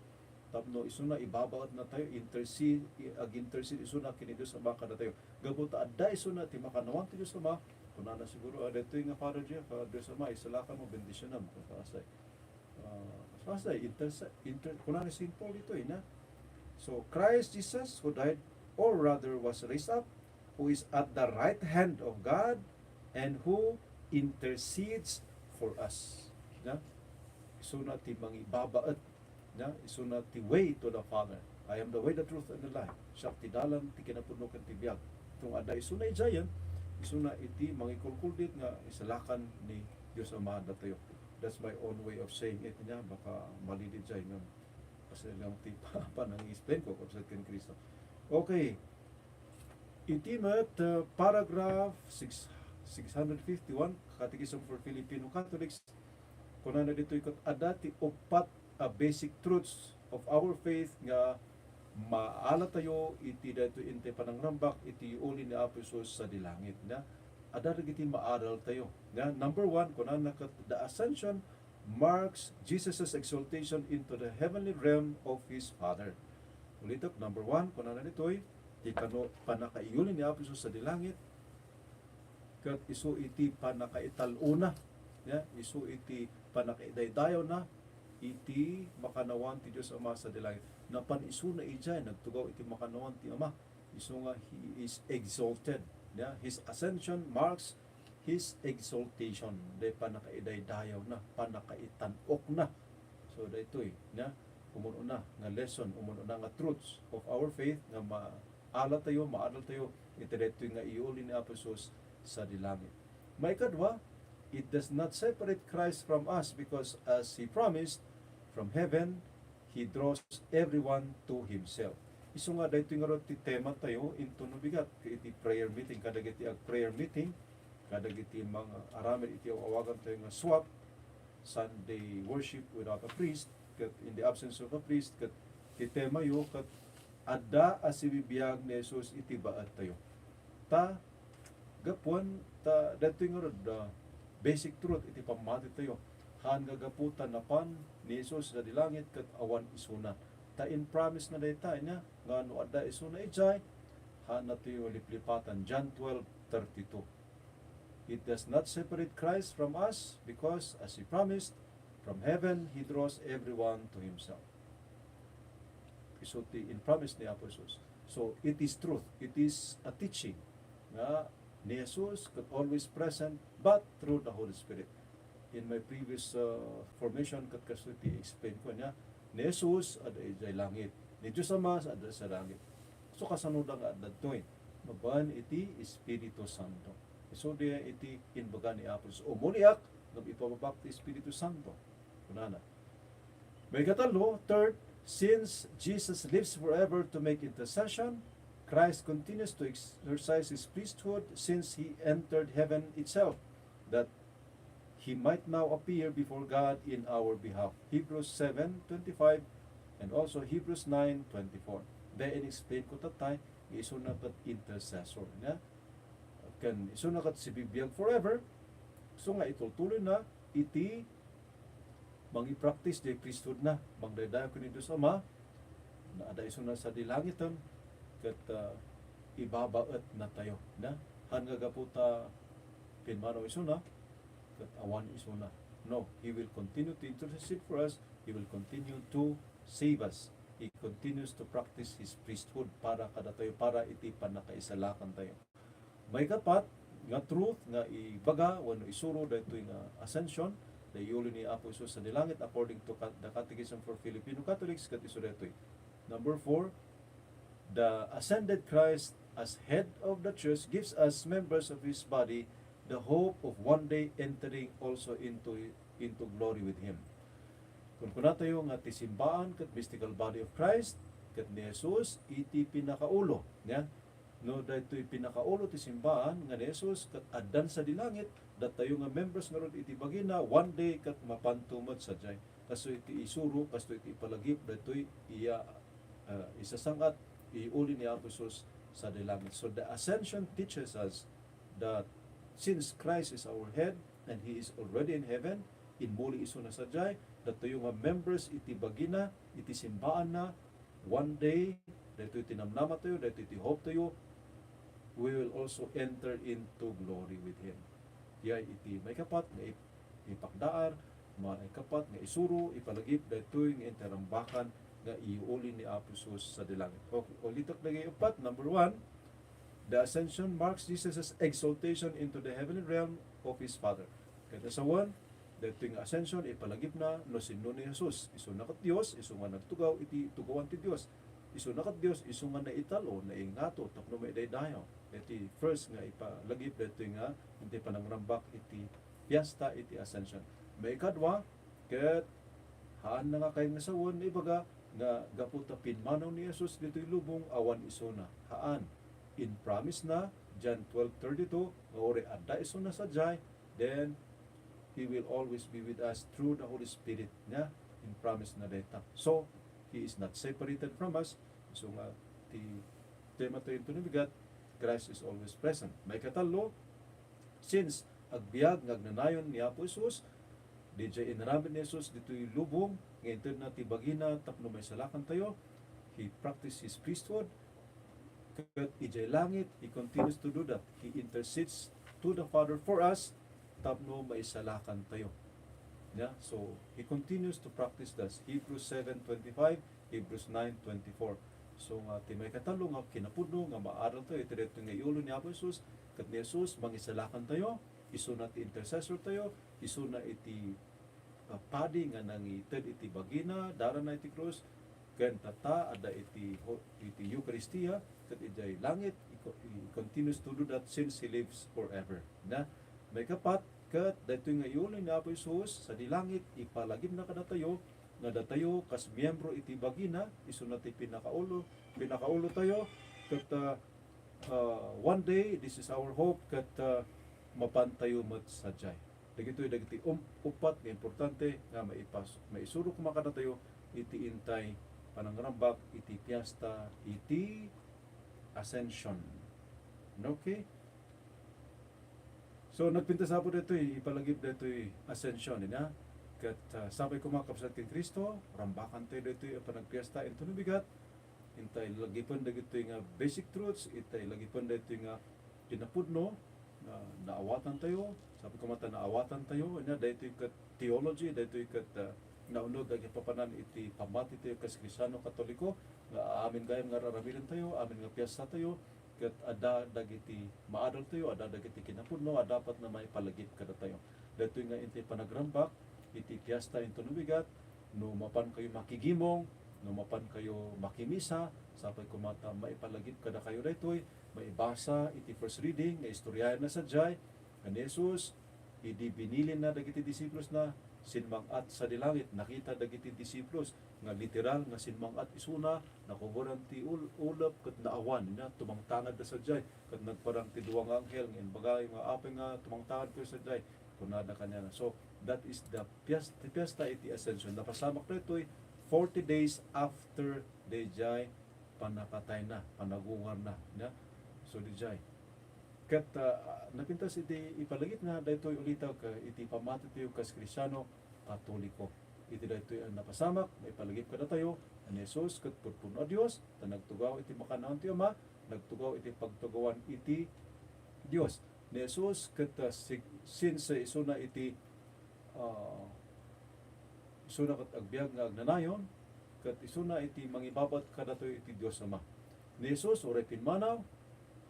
tapno isuna ibabaetna tayo, intercede, i-, ag-intercede isuna ken ni Dios Ama kadatayo. Gapu ta adda isuna ti makannawan ti Dios Ama, kunana siguro, "Ah, daytoy nga Father Jeff, ah, Dios Ama, isalakan mo, bendisyonam." Kasasay. Ah, kasasay, interse-, inter-, kunana ni Saint Paul ditoy, na? So, Christ Jesus, who died, or rather was raised up, who is at the right hand of God, and who intercedes for us. Na? Isuna ti mangibabaet, na? Isuna ti way to the Father. "I am the way, the truth, and the life." Siak ti dalan, ti kinapudno, ken ti biag. Kung adda isuna idiayen, isuna iti mangikulkuldit nga isalakan ni Dios Ama datayo. That's my own way of saying it, nya, baka mali diay nga kasi lang ti pa-, panang-explain ko, kapsat ken Cristo. Okay. Iti met, uh, paragraph six, six hundred fifty-one, Catechism for Filipino Catholics, kunana ditoy ket adda ti uppat a basic truths of our faith nga maala tayo iti daytoy intay panangrambak iti uli ni Apo Jesus sadi langit, na? Adda dagiti maaral tayo, na? Number one, kunana ket, the Ascension marks Jesus' exaltation into the heavenly realm of his Father. Ulitek, number one, kunana ditoy, ti kano pannakaiyuli ni Apo Jesus sadi langit, ket isu iti pannakaital-ona, ya, isu iti pannakaidaydayawna iti makannawan ti Dios Ama sadi langit. Napan isuna idiay, nagtugaw iti makannawan ti Ama. Isu nga he is exalted. Ya, his ascension marks his exaltation. Daytoy pannakaidaydayawna, pannakaitan-okna. So, daytoy, ya, umun-una nga lesson, umun-una nga truths of our faith nga ma-, ala tayo, maadal tayo, iti daytoy nga iuli ni Apo Jesus sadi langit. Maikadua, it does not separate Christ from us because, as he promised, from heaven, he draws everyone to himself. Isu nga daytoy ngarud ti tema tayo, intono bigat, iti prayer meeting, kadagiti ag-prayer meeting, kadagiti mga aramid iti awagan tayo nga swap, Sunday worship without a priest, ket in the absence of a priest, ket ti temayo ket adda a sibibiag ni Jesus iti baet tayo. Ta, gapuan ta, daytoy ngarud, ah, basic truth iti pammati tayo. Haan nga gapu ta napan ni Jesus sadi langit ket awan isuna. Ta in-promise na dayta, ania, nga no adda isuna idiay, haan na tayo liplipatan. John twelve thirty-two. It does not separate Christ from us because, as he promised, from heaven he draws everyone to himself. Isu ti in-promise ni Apo Jesus. So, it is truth. It is a teaching nga ni Jesus ket always present, but through the Holy Spirit. In my previous, uh, formation, ket kastoy ti explain ko, ania, ni Jesus adda idiay langit. Ni Dios Ama adda sa langit. So, kasano da nga adda ditoy? Mapan iti Espiritu Santo. Isu diay iti imbaga ni Apo Jesus, "Umuliak, ngem ipababak ti Espiritu Santo." Kunana. Maikatlo, third, since Jesus lives forever to make intercession, Christ continues to exercise his priesthood since he entered heaven itself, that he might now appear before God in our behalf. Hebrews seven twenty-five and also Hebrews nine twenty-four. Then, in-explain ko tattay, isuna ket intercessor, nia? Ken isuna ket sibibiag forever, isu nga itultuloyna iti mangipractice diay priesthoodna, mangdaydayaw ken ni Dios Ama, na adda isuna sadi langiten, ket, ah, ibabaetna tayo, na? Haan nga gapu ta pimmanaw isuna, ket awan isuna. No, he will continue to intercede for us, he will continue to save us. He continues to practice his priesthood para kadatayo, para iti pannakaisalakan tayo. Maikapat nga truth nga ibaga wenno isuro daytoy nga ascension, daytoy iuli ni Apo Jesus sa langit according to Ca-, the Catechism for Filipino Catholics, ket isu daytoy. Number four, the ascended Christ as head of the church gives us members of his body the hope of one day entering also into, into glory with him. Kunkunatayo nga ti simbaan ket mystical body of Christ, ket ni Jesus iti pinakaulo, nia? No daytoy pinakaulo ti simbaan nga ni Jesus ket addan sadi langit, datayo nga members ngarud iti bagina, one day ket mapanto met sadiay. Kastoy iti isuro, kastoy iti ipalagip, daytoy iya, ah, isasang-at, iuli ni Apo Jesus sadi langit. So the ascension teaches us that since Christ is our head and he is already in heaven, immuli isuna sadiay, datayo nga members iti bagina, iti simbaanna, one day, daytoy ti namnamatayo, daytoy ti hope tayo, we will also enter into glory with Him. Diay iti maikapat nga ip-, ipakdaar, maikapat nga isuro, ipalagip daytoy nga intarambakan nga iuli ni Apo Jesus sadi langit. Okay, ulitek dagiti uppat. Number one, the ascension marks Jesus' exaltation into the heavenly realm of His Father. Ket asawen, daytoy nga ascension, ipalagipna no sinno ni Jesus. Isuna ket Dios, isu nga nagtugaw iti tugawan ti Dios. Isuna ket Dios, isu nga naital-o, naingato, tapno maidaydayaw. Iti first nga ipalagip daytoy nga, iti panangrambak iti fiesta iti Ascension. Maikadua, ket haanna nga kayat nga sawen, naibaga nga gapu ta pimmanaw ni Jesus ditoy lubong, awan isuna. Haan. In-promise na, John twelve thirty-two, nga uray adda isuna sadiay, then He will always be with us through the Holy Spirit niya. In-promise na dayta. So, He is not separated from us. So nga, ti tema tayo ito ni bigat, Christ is always present. Maikatallo, since agbiag nga agnanayon ni Apo Jesus, diay inaramid ni Jesus ditoy lubong, nga intedna ti bagina tapno maisalakan tayo, He practiced His priesthood, ket idiay langit, He continues to do that. He intercedes to the Father for us, tapno maisalakan tayo. Yeah? So, He continues to practice that. Hebrews seven twenty-five, Hebrews nine twenty-four. So, nga, ti maikatallo nga kinapudno nga maadal tayo, iti daytoy nga iulo ni Apo Jesus, ket ni Jesus, mangisalakan tayo, isuna ti intercessor tayo, isuna iti ah, padi nga nangited iti bagina, darana iti krus, ken tatta, adda iti ho-, iti Eukaristia, ket idiay langit, he co-, he continues to do that since He lives forever. Na, maikapat, ket daytoy nga iulo ni Apo Jesus, sadi langit, ipalagipna kadatayo, nga datayo kas miembro iti bagina, isuna ti pinakaulo, pinakaulo tayo, ket, ah, ah, one day, this is our hope, ket, ah, mapan tayo met sadiay. Dagitoy dagiti um-, uppat nga importante nga maipas-, maisuro koma kadatayo iti intay panangrambak iti piesta iti Ascension. Okay? So, nagpintas Apo daytoy, ipalagip daytoy Ascension, ina? Ket, ah, sapay koma, kabsat ken Cristo, rambakan tayo daytoy a panagpiesta intono bigat, intay lagipen dagitoy nga basic truths, intay lagipen daytoy nga kinapudno, nga naawatan tayo, sapay koma ta naawatan tayo, ania, daytoy ket theology, daytoy ket, ah, nauneg nga agpapanan iti pammati tayo kas Kristiano Katoliko, nga amin gayam nga raramiden tayo, amin nga piesta tayo, ket adda dagiti maadal tayo, adda dagiti kinapudno a dapat nga maipalagip kadatayo. Daytoy nga intay panagrambak iti piesta intono bigat, no mapan kayo makigimong, no mapan kayo makimisa, sapay koma ta maipalagip kadakayo daytoy, maibasa iti first reading nga istoryaenna sadiay, nga ni Jesus, idi binilinna dagiti disipulos na, simmang-at sadi langit, nakita dagiti disipulos nga literal nga simmang-at isuna, nakuboran ti ul-, ulep ket naawan, ina, tumangtangad da sadiay, ket nagparang ti dua nga anghel nga imbaga nga, "Apay nga tumangtangad kayo sadiay?" kunada kaniana. So, that is the pies-, the fiesta iti Ascension. Napasamak daytoy forty days after dayjay pannakatayna, panagungarna, ina. So, dayjay. Ket, ah, napintas iti ipalagipna daytoy ulitek, ah, iti pammati tayo kas Kristiano Katoliko. Iti daytoy a napasamak, maipalagip kadatayo, a ni Jesus ket pudpudno a Dios, ta nagtugaw iti makannawan ti Ama, nagtugaw iti pagtugawan iti Dios. Ni Jesus ket, ah, sig-, since, ah, isuna iti, ah, isuna ket agbiag nga agnanayon, ket isuna iti mangibabat kadatoy iti Dios Ama. Ni Jesus, uray pimmanaw,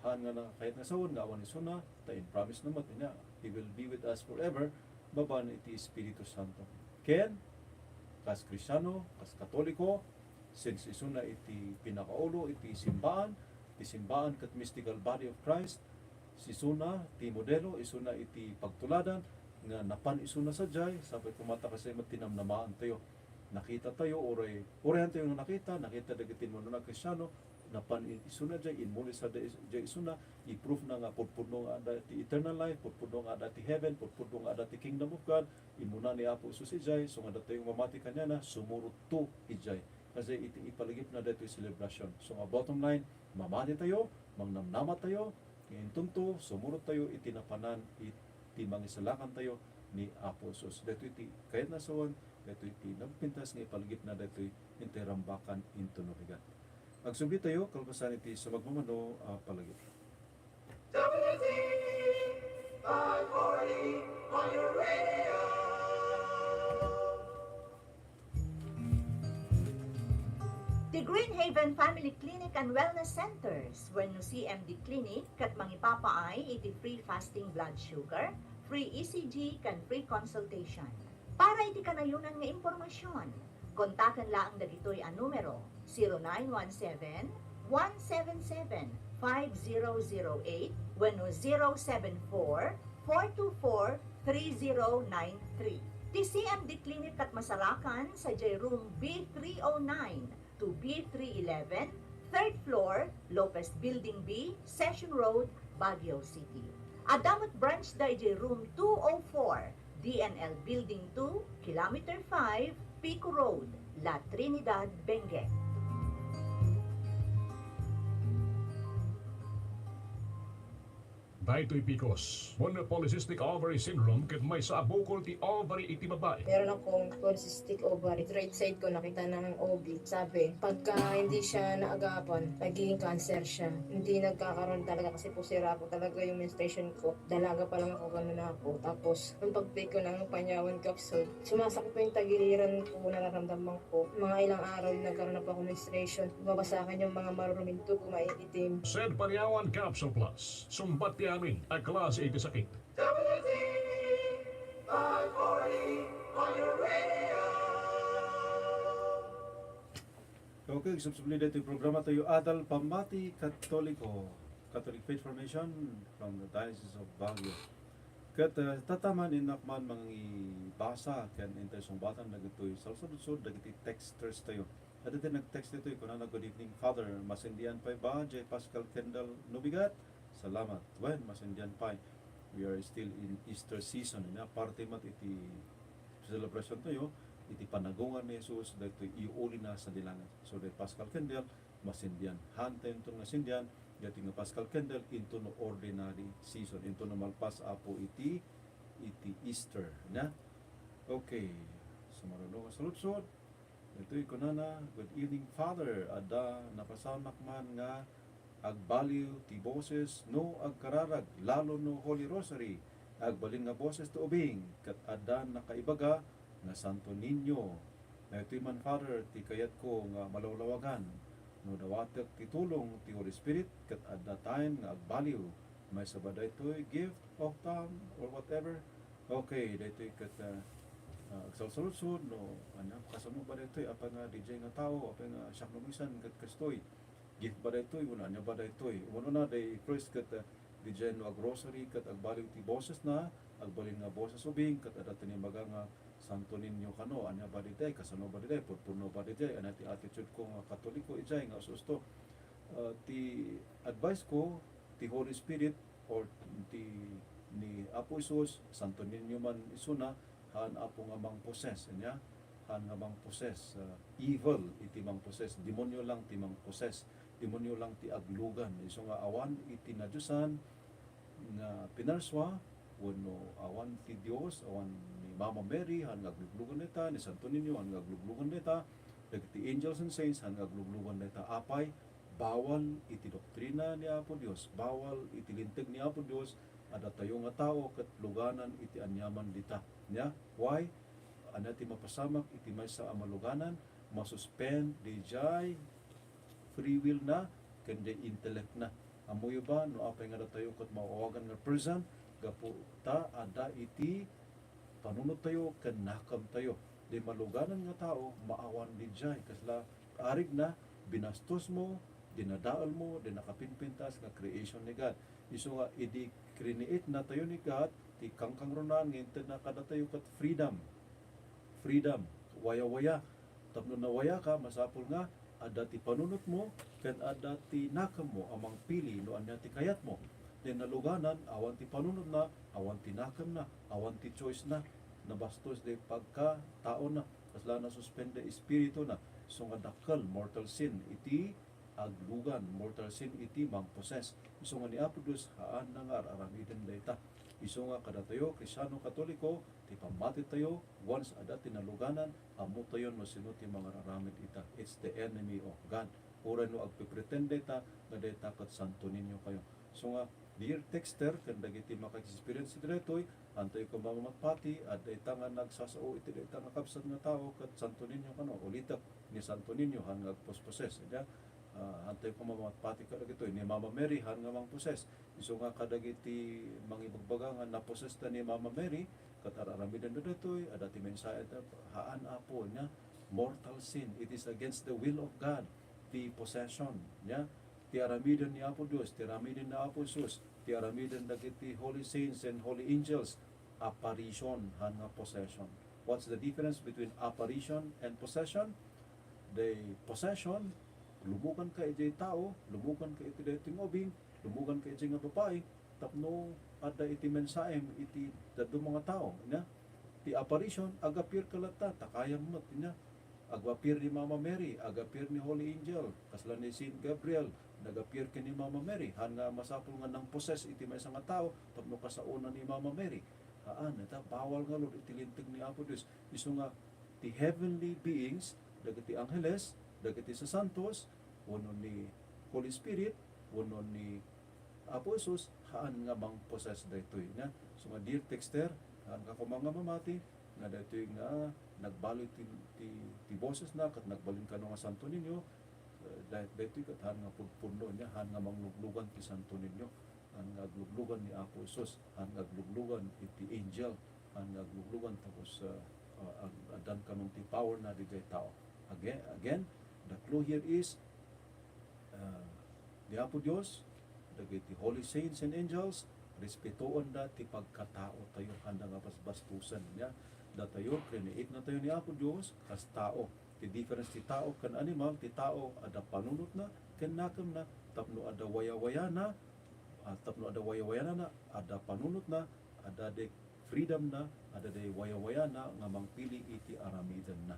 haan nga nakakayat nga sawen nga awan isuna, ta in-promise na met, ina, He will be with us forever, babaen iti Espiritu Santo. Ken, kas Kristiano, kas Katoliko, since isuna iti pinakaulo iti simbaan, ti simbaan ket mystical body of Christ, isuna ti modelo, isuna iti pagtuladan, nga napan isuna sadiay, sapay koma ta kasdiay met ti namnamaantayo. Nakita tayo, uray, urayan tayo nga nakita, nakita dagiti immuna a Kristiano, napan i-, isuna diay, inmuli sa diay, diay isuna, i-proof na nga pudpudno nga adda ti eternal life, pudpudno nga adda ti heaven, pudpudno nga adda ti kingdom of God, immuna ni Apo Jesus idiay, so nga datayo nga mamati kaniana, sumurot to idiay. Kasi iti ipalagipna daytoy celebration. So nga bottom line, mamati tayo, mangnamnama tayo, nga intonto, sumurot tayo iti napanan iti mangisalakan tayo ni Apo Jesus. Daytoy ti kayat nga sawen, daytoy ti nagpintas nga ipalagipna daytoy intay rambakan intono bigat. Agsubli tayo, kalpasan iti sumagmamano a palagip. Ti Green Haven Family Clinic and Wellness Centers wenno C M D Clinic ket mangipapaay iti free fasting blood sugar, free E C G, ken free consultation. Para iti kanayonan nga impormasyon, kontaken laeng dagitoy a numero, zero nine one seven, one seven seven, five zero zero eight wenno zero seven four, four two four, three zero nine three. Ti C M D Clinic ket masarakan sadiay room B three oh nine to B three eleven, third floor, Lopez Building B, Session Road, Baguio City. Adda met branch da idiay room two oh four, D N L Building two, Kilometer five, Pico Road, La Trinidad, Benguet. Daytoy PCOS wenno polycystic ovary syndrome ket maysa a bukol ti ovary iti babai. Meron akong polycystic ovary. Iti right side ko, nakita ng O B. Sabi, pagka hindi siya naagapan, nagiging cancer siya. Hindi nagkakaroon talaga kasi po sira po talaga yung menstruation ko. Dalaga pa lang ako, ganun na ako. Tapos, nung pag-take ko ng panyawan capsule, sumasakit po yung tagiliran ko, nararamdaman ko. Mga ilang araw, nagkaroon na po ako menstruation. Lumabas sa akin yung mga maruruming dugo, maiitim. Said Panyawan Capsule Plus. Sumbat ti amin a klase iti sakit. Okay, subsubli daytoy programa tayo, Adal Pamati Katoliko, Catholic Faith Formation from the Diocese of Baguio. Ket uh, tataman innak man mangibasa ken intay sungbatan dagitoy salsaludsod dagiti texters tayo. Adda ti nag-text ditoy, kunana, "Good evening, Father. Masindian pay ba jay Paschal Candle no bigat? Salamat. Wen, masindian pay. We are still in Easter season." Ina, parte met iti celebration tayo, iti panagungar ni Jesus, daytoy iuuli na sa dilangan. So, the Paschal Candle, masindian. Hantay inton nga sindian, daytoy nga Paschal Candle, into no ordinary season, into no malpas apo iti, iti Easter. Na? Okay. Sumaruno nga saludsod. Daytoy kunana, "Good evening, Father. Adda napasamak man nga agbaliw ti boses no agkararag, lalo no Holy Rosary, agbalin nga boses ti ubing, ket adda nakaibaga nga Santo Niño. Daytoy man, Father, ti kayatko nga malawlawagan. No dawatek ti tulong ti Holy Spirit, ket adda time nga agbaliw. Maysa ba daytoy gift of tongue or whatever?" Okay, daytoy ket, ah, ah, agsalsaludsod no ania, kasano ba daytoy? Apay nga D J nga tao, apay nga siak no minsan ket kastoy. Gift ba daytoy? Wenno ania ba daytoy? Umuna, day first ket, ah, D J no ag-rosary ket agbaliw ti bosesna, agbalin nga boses ubing, ket adda ti naibaga nga Santo Niño kano, ania ba daytoy? Kasano ba daytoy? Pudpudno ba daytoy? Ania ti attitude ko nga Katoliko idiay nga usto-usto? Ah, ti advice ko, ti Holy Spirit or ti ni Apo Jesus, Santo Niño man isuna, haan, Apo, nga mangposes, ania? Haan nga mangposes, ah, evil iti mangposes, demonyo lang ti mangposes, demonyo lang ti aglugan. Isu nga awan iti nadiosan nga pinarsua, wenno awan ti Dios, awan ni Mama Mary, haan nga agluglugan dayta, ni Santo Niño, haan nga agluglugan dayta, dagiti angels and saints, haan nga agluglugan dayta. Apay? Bawal iti doktrina ni Apo Dios, bawal iti linteg ni Apo Dios a datayo nga tao ket luganan iti aniaman dita. Nia? Why? Ania ti mapasamak iti maysa a maluganan? Masuspend diay free will na ken diay intellect na. Ammoyo ba no apay nga datayo ket maawagan nga person? Gapu ta adda iti panunottayo ken nakemtayo. Diay maluganan nga tao, maawan diay kasla arigna, binastosmo, dinadaelmo, diay nakapinpintas nga creation ni God. Isu nga idi create natayo ni God, ti kangkangrunaan nga intedna kadatayo ket freedom. Freedom, wayawaya. Tapno nawayaka, masapul nga adda ti panunotmo ken adda ti nakemmo a mangpili no ania ti kayatmo. Diay naluganan, awan ti panunotna, awan ti nakemna, awan ti choice na, nabastos diay pagkataona, kasla nasuspend diay espirituna, isu nga dakkel, mortal sin, iti aglugan, mortal sin iti mangposes. Isu nga ni Apo Dios, haanna nga ar-aramiden dayta. Isu nga kadatayo, Kristiano Katoliko, ti pammatitayo, once adda ti naluganan, ammotayo no sino ti mangararamid ita. It's the enemy of God. Uray no agpipretend dayta nga dayta ket Santo Niño kayo. So nga, dear texter, ken dagiti maka-experience daytoy, antayo koma mamatpati, adda ita nga nagsasao iti dayta nga kabsat nga tao ket Santo Niño kano, ulitek, ni Santo Niño han nga agposposes. Ania, ah, antayo koma mamatpati kadagitoy, ni Mama Mary han nga mangposes. Isu nga kadagiti mangibagbaga nga naposesta ni Mama Mary, ket ar-aramidenda daytoy, adda ti mensahe ta, "Haan, Apo," nia, "mortal sin, it is against the will of God," ti possession, nia, ti aramiden ni Apo Dios, ti aramiden ni Apo Jesus, ti aramiden dagiti holy saints and holy angels, apparition, han nga possession. What's the difference between apparition and possession? The possession, lumuganka idiay tao, lumuganka iti daytoy nga ubing, lumuganka idiay nga babai, tapno adda iti mensahem iti dadduma nga tao, nia? Ti apparition, ag-appear ka latta, ta kayam met, nia? Ag-appear ni Mama Mary, ag-appear ni Holy Angel, kasla ni Saint Gabriel, nag-appear ken ni Mama Mary, han nga masapul nga nang-possess iti maysa nga tao, tapno kasaona ni Mama Mary. Haan, ita, bawal ngarud iti linteg ni Apo Dios. Isu nga, ti heavenly beings, dagiti angheles, dagiti sasantos, wenno ni Holy Spirit, wenno ni Apo Jesus, haan nga mangpossess daytoy, nia? So nga, dear texter, haan ka koma nga mamati, nga daytoy nga nagbaliw ti, ti, ti bosesna, ket nagbalin kano nga Santo Niño, eh, day-, daytoy ket haan nga pudpudno, nia? Haan nga mangluglugan ti Santo Niño, haan nga agluglugan ni Apo Jesus, haan nga agluglugan iti angel, haan nga agluglugan tapos, ah, ah, ag-, addan kanon ti powerna didiay tao. Again, again, the clue here is, ah, ni Apo Dios, dagiti holy saints and angels, respetoenda ti pagkataotayo, haanda nga basbastosen, nia? Datayo, createnayo ni Apo Dios kas tao. Ti difference ti tao ken animal, ti tao adda panunotna ken nakemna tapno adda wayawayana, ah, tapno adda wayawayanana, adda panunotna, adda di freedomna, adda di wayawayana nga mangpili iti aramidenna.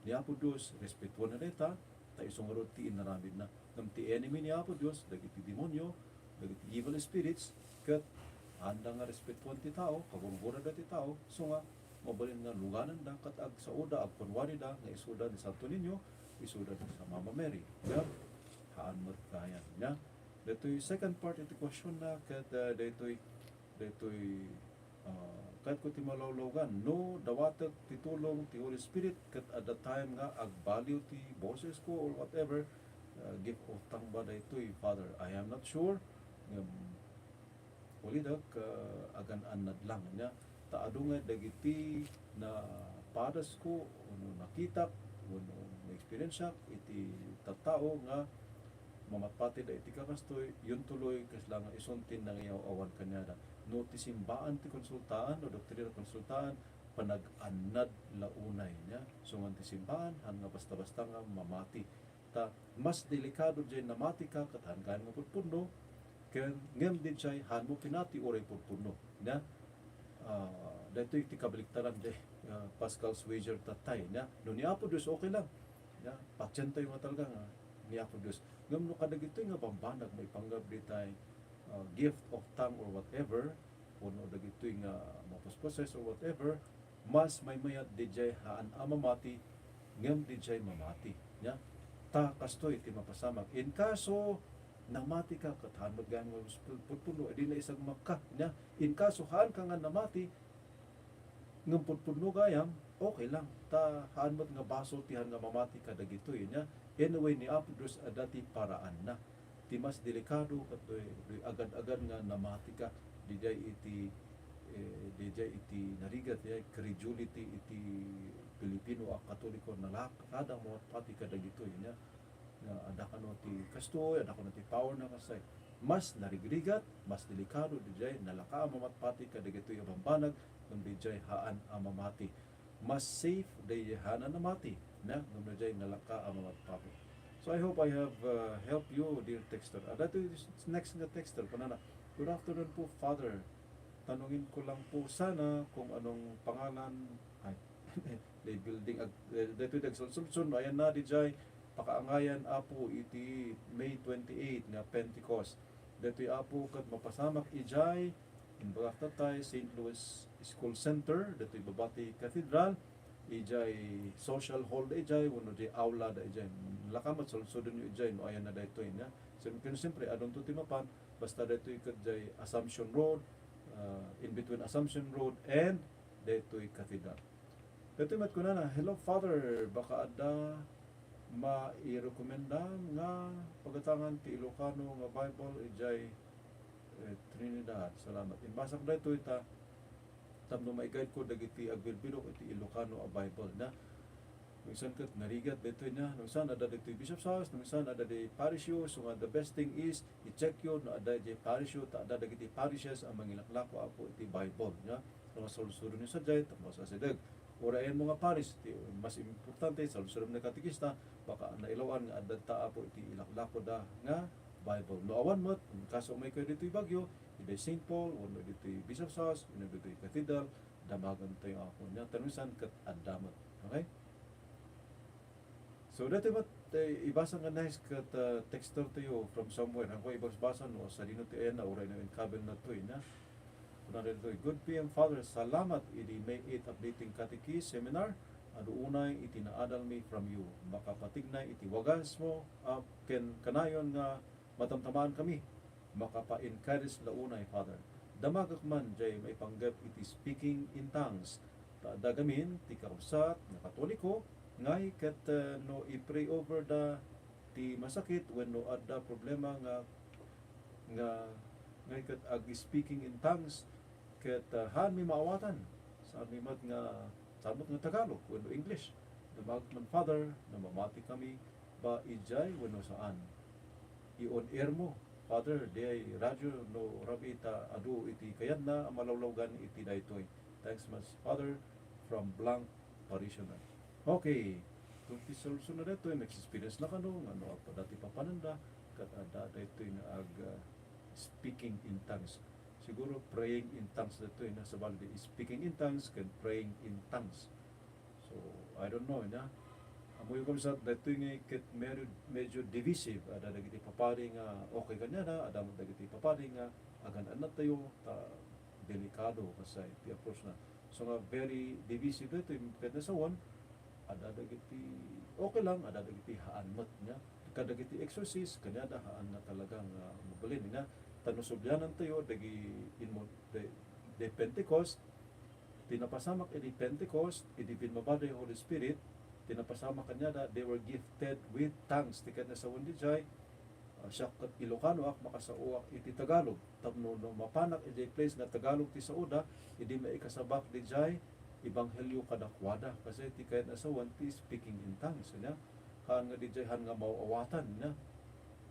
Ni Apo Dios, respetuanna dayta, ta isu ngarud ti inaramidna. Ngem ti enemy ni Apo Dios, dagiti demonio, dagiti evil spirits, ket haanda nga respetuan ti tao, kagurgurada ti tao, isu nga mabalin nga lugananda ket agsaoda, agkunwarida nga isuda ni Santo Niño, isuda ni Sa Mama Mary. Ngem haan met gayam, nia? Daytoy second part iti questionna ket, ah, daytoy, daytoy, ah, kayatko ti malawlawgan. No dawatek ti tulong ti Holy Spirit ket adda time nga agbaliw ti bosesko or whatever, ah, gift of tongue ba daytoy, Father? I am not sure. Ngem, ulitek, ah, agan-annad lang, nia? Ta adu nga dagiti napadasko wenno nakitak wenno na-experienceak iti tattao nga mamatpatida iti kakastoy, yun tuloy kasla nga isun ti nangiyaw-awan kaniada. No ti simbaan ti konsultaan, no doktrina konsultaan, panag-annad la unay, nia? So, ngan ti simbaan, haan nga basta-basta nga mamati. Ta, mas delikado diay namatika ket haan gayam nga pudpudno, ken ngem diay haanmo pinati uray pudpudno. Nia? Ah, daytoy ti kabaliktaran diay, ah, Pascal's wager tattay, nia? No ni Apo Dios, okay lang. Nia? Patientayo nga talaga nga ni Apo Dios. Ngem no kadagitoy nga bambanag maipanggep daytay, ah, gift of tongue or whatever, wenno dagitoy nga maposposes or whatever, mas maymayat diay haan a mamati ngem diay mamati, nia? Ta kastoy ti mapasamak. In kaso namatika ket haan met gayam nga pudpudno, idi naisagmakka, nia? In kaso haanka nga namati ngem pudpudno gayam, okay lang. Ta haan met nga basol ti haan nga mamati kadagitoy, nia? Anyway, ni Apo Dios adda ti paraanna. Ti mas delikado ket doy, doy agad-agad nga namatika, diay iti, eh, diay iti narigat, diay credulity iti Pilipino a Katoliko, nalaka-, kada mamatpati kadagitoy, nia? Nga adda kano ti kastoy, adda kano ti powerna, kasay. Mas narigrigat, mas delikado diay nalaka a mamatpati kadagitoy a bambanag, ngem diay haan a mamati. Mas safe diay haan a namati, nia, ngem diay nalaka a mamatpati. So I hope I have, uh, helped you, dear texter. Ah, daytoy next nga texter, kunana, "Good afternoon po, Father. Tanungin ko lang po sana kung anong pangalan," ay, the building, ag-, eh, daytoy dagsulsulsun, ayan na, diay, pakaangayan, Apo, iti May twenty-eight nga Pentecost. Daytoy, Apo, ket mapasamak idiay Imbagak tatta, Saint Louis School Center, ditoy baba ti Cathedral, idiay social hall da idiay, wenno di aula da idiay. Laka met, saludsodenyo idiay no ayanna daytoy, nia. Sim-, ken siyempre, adunto ti mapan, basta daytoy ket idiay Assumption Road, ah, in between Assumption Road and daytoy Cathedral. Daytoy met kunana, "Hello, Father, baka adda mairekomendam nga pagatangan ti Ilocano nga Bible idiay, eh, Trinidad. Salamat." Imbasakon daytoy ta tapno maigayko dagiti agbilbilok iti Ilocano a Bible, nia. Minsan ket narigat daytoy, nia. Minsan adda ditoy Bishop's House, minsan adda di parisyo. So nga, the best thing is, i-checkyo no adda idiay parisyo, ta adda dagiti parishes a mangilaklako, Apo, iti Bible, nia. So nga, saludsodenyo sadiay, tapno asideg. Uray ayanmo nga paris, ti mas importante, saludsodem ni katekista, baka nailaw-an nga adda ta, Apo, iti ilaklakoda nga Bible. No awan met, kastoy umaykayo ditoy Baguio, idiay Saint Paul, wenno ditoy Bishop's House, wenno ditoy Cathedral, damagantayo, Apo, nia. Tan minsan ket adda met. Okay? So, daytoy met, eh, ibasa nga next ket, ah, texter tayo from somewhere. Haanko ibasbasa no sadino ti ayanna, uray no in cabin na to, eh, nia. Kuna daytoy, "Good P M, Father. Salamat idi May eight updating catechist seminar. Adu unay iti naadalmi from you. Makapatignay iti wagasmo, ah, ken kanayon nga matamtamaan kami. Makapa-encourage la unay, Father. Damagak man jay maipanggep iti speaking in tongues. Ta adda gamin ti kakabsat nga Katoliko, ngay ket, eh, no i-pray over da ti masakit wenno adda problema nga, nga, ngay ket ag-speaking in tongues, ket, ah, haanmi maawatan. Saanmi met nga, saan met nga Tagalog wenno English. Damagak man, Father, no mamati kami ba idiay wenno saan. I-on air mo, Father, diay radyo no rabii ta adu iti kayatna a malawlawgan iti daytoy. Thanks much, Father, from blank parishioner." Okay. Ket ti saludsodna daytoy, nag-experience na kano nga no adda ti papananda, ket adda daytoy nga ag, ah, speaking in tongues. Siguro praying in tongues daytoy, nia, sabali di speaking in tongues ken praying in tongues. So, I don't know, nia. Ammoyo, kabsat, daytoy nga ket medyo, medyo divisive. Adda dagiti papadi nga okay kaniada, adda met dagiti papadi nga agan-annadtayo, ta delikado kasay ti approach na. So nga, very divisive daytoy, ket nasawen, adda dagiti okay lang, adda dagiti haan met, nia. Kadagiti exorcist, kaniada haan nga talaga nga mabalin, nia. Ta no sublianantayo, dagi inmo-, the, the Pentecost, ti napasamak idi Pentecost, idi binmabada ti Holy Spirit, ti napasamak kaniada, they were gifted with tongues. Ti ket nasawen diay, ah, siak ket Ilocanoak, makasaoak iti Tagalog. Tapno no mapanak idiay place nga Tagalog ti saoda, idi maikasabak diay ebanghelio kadakuada. Kasi ti kayat nasawen ti speaking in tongues, nia. Haan nga diay, haan nga maawatan, nia.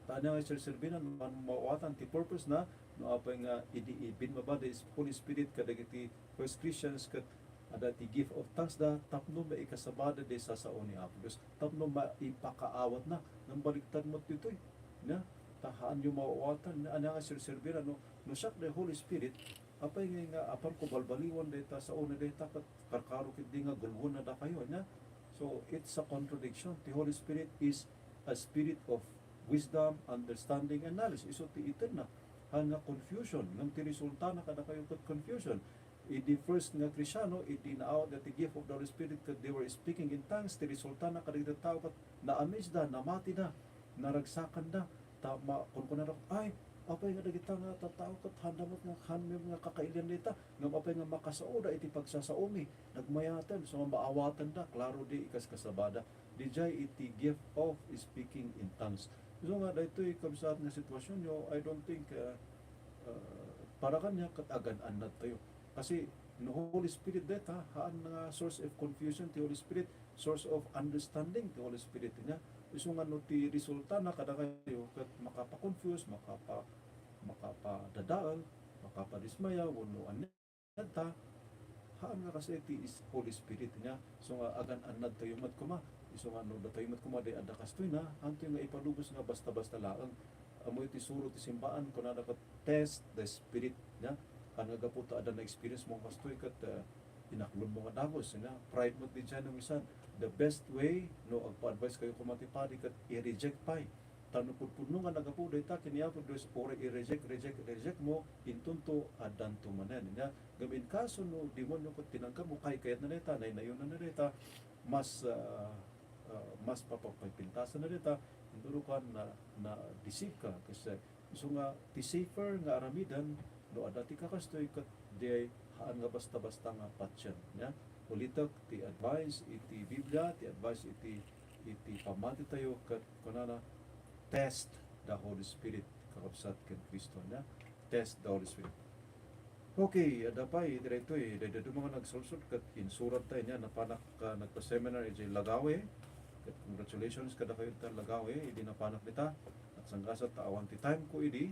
Ta ania nga serserbina no haan maawatan? Ti purpose na, no apay nga idi binmabada ti Holy Spirit kadagiti first Christians ket adda ti gift of tongues da tapno maikasabada ti sasao ni Apo Dios, tapno maipakaawatna. Nang baliktad met ditoy, nia, ta haanyo maawatan, nia, ania nga serserbina no, no siak ti Holy Spirit, apay nga, nga apanko balbaliwan dayta saona dayta ket karkaro ketdi nga gulgulna dakayo, nia? So, it's a contradiction. The Holy Spirit is a spirit of wisdom, understanding, and knowledge. Isu ti iterna. Haan nga confusion, ngem ti resultana kadakayo ket confusion. Idi first nga Kristiano, idi naawat ti gift of the Holy Spirit ket they were speaking in tongues, ti resultana kadagiti tao ket na-amaze da, namati da, naragsakanda, ta ma-, kunkunada, "Ay, apay nga dagita nga tattao ket haanda met nga, haan met nga kakailian dayta, ngem apay nga makasaoda iti pagsasaomi, nagmayaten, so nga maawatenda, klaro di ikaskasabada." Diay iti gift of speaking in tongues. So nga, daytoy kabsat nga sitwasionyo, I don't think, uh, uh, para kaniak ket agan-annadtayo. Kasi no Holy Spirit dayta, haan nga source of confusion ti Holy Spirit, source of understanding ti Holy Spirit, nia. Isu nga no ti resultana kadakayo ket makapa-confuse, makapa-, makapadadael, makapadismaya, wenno ania ta, haan nga kas iti is-, Holy Spirit, nia. Isu nga agan-annadtayo met koma. Isu nga no datayo met koma di adda kastoyna, haantayo nga ipalubos nga basta-basta laeng. Ammoyo ti suro ti simbaan, kunada ket, "Test the Spirit," nia. Haan nga gapu ta adda na-experience mo kastoy ket, uh, inaklonmo nga dagus, nia. Pride met diay no minsan. The best way, no agpa-advise kayo koma ti padi ket i-reject pay. no pudpudno nga naggapu dayta ken ni Apo Dios, uray i-reject, reject, reject mo, intonto, addanto manen. Nia, ngem in kaso no demonyo ket tinanggap mo, kaykayatna dayta, naynayonna dayta, mas, ah, ah, mas papagpintasan na dayta, inton kuan na, na-deceive ka, kasi isu nga ti safer nga aramiden, no adda ti kakastoy ket diay haan nga basta-basta nga patien, nia? Ulitek, ti advice iti Biblia, ti advice iti, iti pammatitayo ket kunana, "Test the Holy Spirit," kakabsat ken Kristo, nia? "Test the Holy Spirit." Okay, adda pay iti daytoy, daytoy nga nagsulsod ket insurat tayo nia, napanak, ah, nagpa-seminar iti Lagawe. Ket congratulations kadakayo ita Lagawe, idi napanak dita. At sangkasat ta awan ti time ko idi.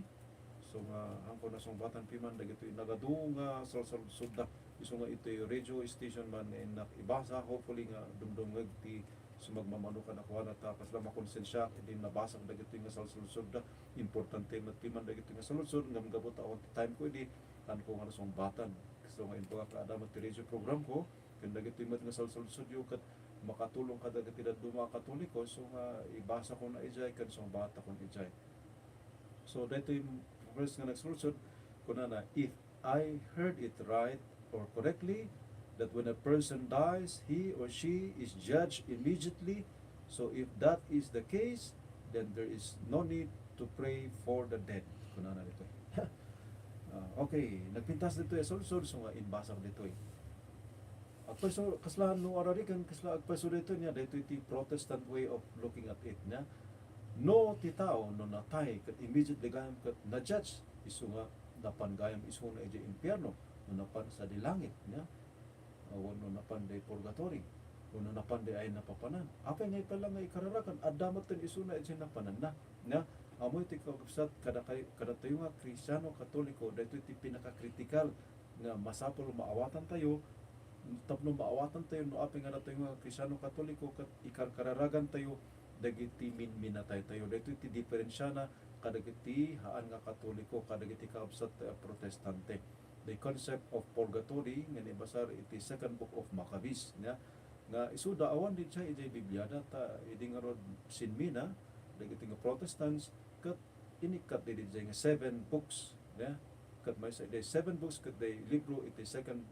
So nga, haanko nasungbatan piman dagitoy nagadu nga salsalsodda. Isu nga itoy radio station man nga innak ibasa, hopefully nga dumdumngeg ti sumagmamano kadakuada ta kasla makonsensiaak idi nabasak dagitoy nga salsalsodda. Importante met piman dagitoy nga salsalsod, ngem gapu ta awan ti time ko idi, haanko nga nasungbatan. So nga imbagak a adda met ti radio program ko, ken dagitoy met nga salsalsodyo ket makatulong kadagiti dadduma a Katoliko, so nga ibasakon idiay ken sungbatakon idiay. So, daytoy first nga nagsulsod, kunana, "If I heard it right or correctly, that when a person dies, he or she is judged immediately. So, if that is the case, then there is no need to pray for the dead." Kunana ditoy. Ah, okay, nagpintas ditoy a sulsod, so nga inbasak ditoy. Agpayso, kasla no ararigan, kasla agpayso daytoy nia, daytoy ti Protestant way of looking at it nia. No ti tao, no natay, ket immediately gayam ket na-judge, isu nga napan gayam isuna idiay impierno, no napan sadi langit nia, wenno napan diay purgatory, wenno napan diay napapanan. Apay nga ipala nga ikararagan, adda metten isuna idiay napananna nia. Ammoyo ti kakabsat, kada kay-, kadatayo nga Kristiano, Katoliko, daytoy ti pinakakritikal nga masapul maawatantayo, tapno maawatantayo no apay nga adatayo nga Kristiano Katoliko ket ikarkararagantayo dagiti minminataytayo. Daytoy ti diferensiana kadagiti haan nga Katoliko, kadagiti kakabsat a Protestante. The concept of purgatory nga naibasar iti Second Book of Maccabees, nia, nga isuda awan diay idiay Bibliada, ta idi ngarud sinmina dagiti nga Protestants, ket inikkat diay nga seven books, nia? Ket maysa diay seven books ket diay libro iti Second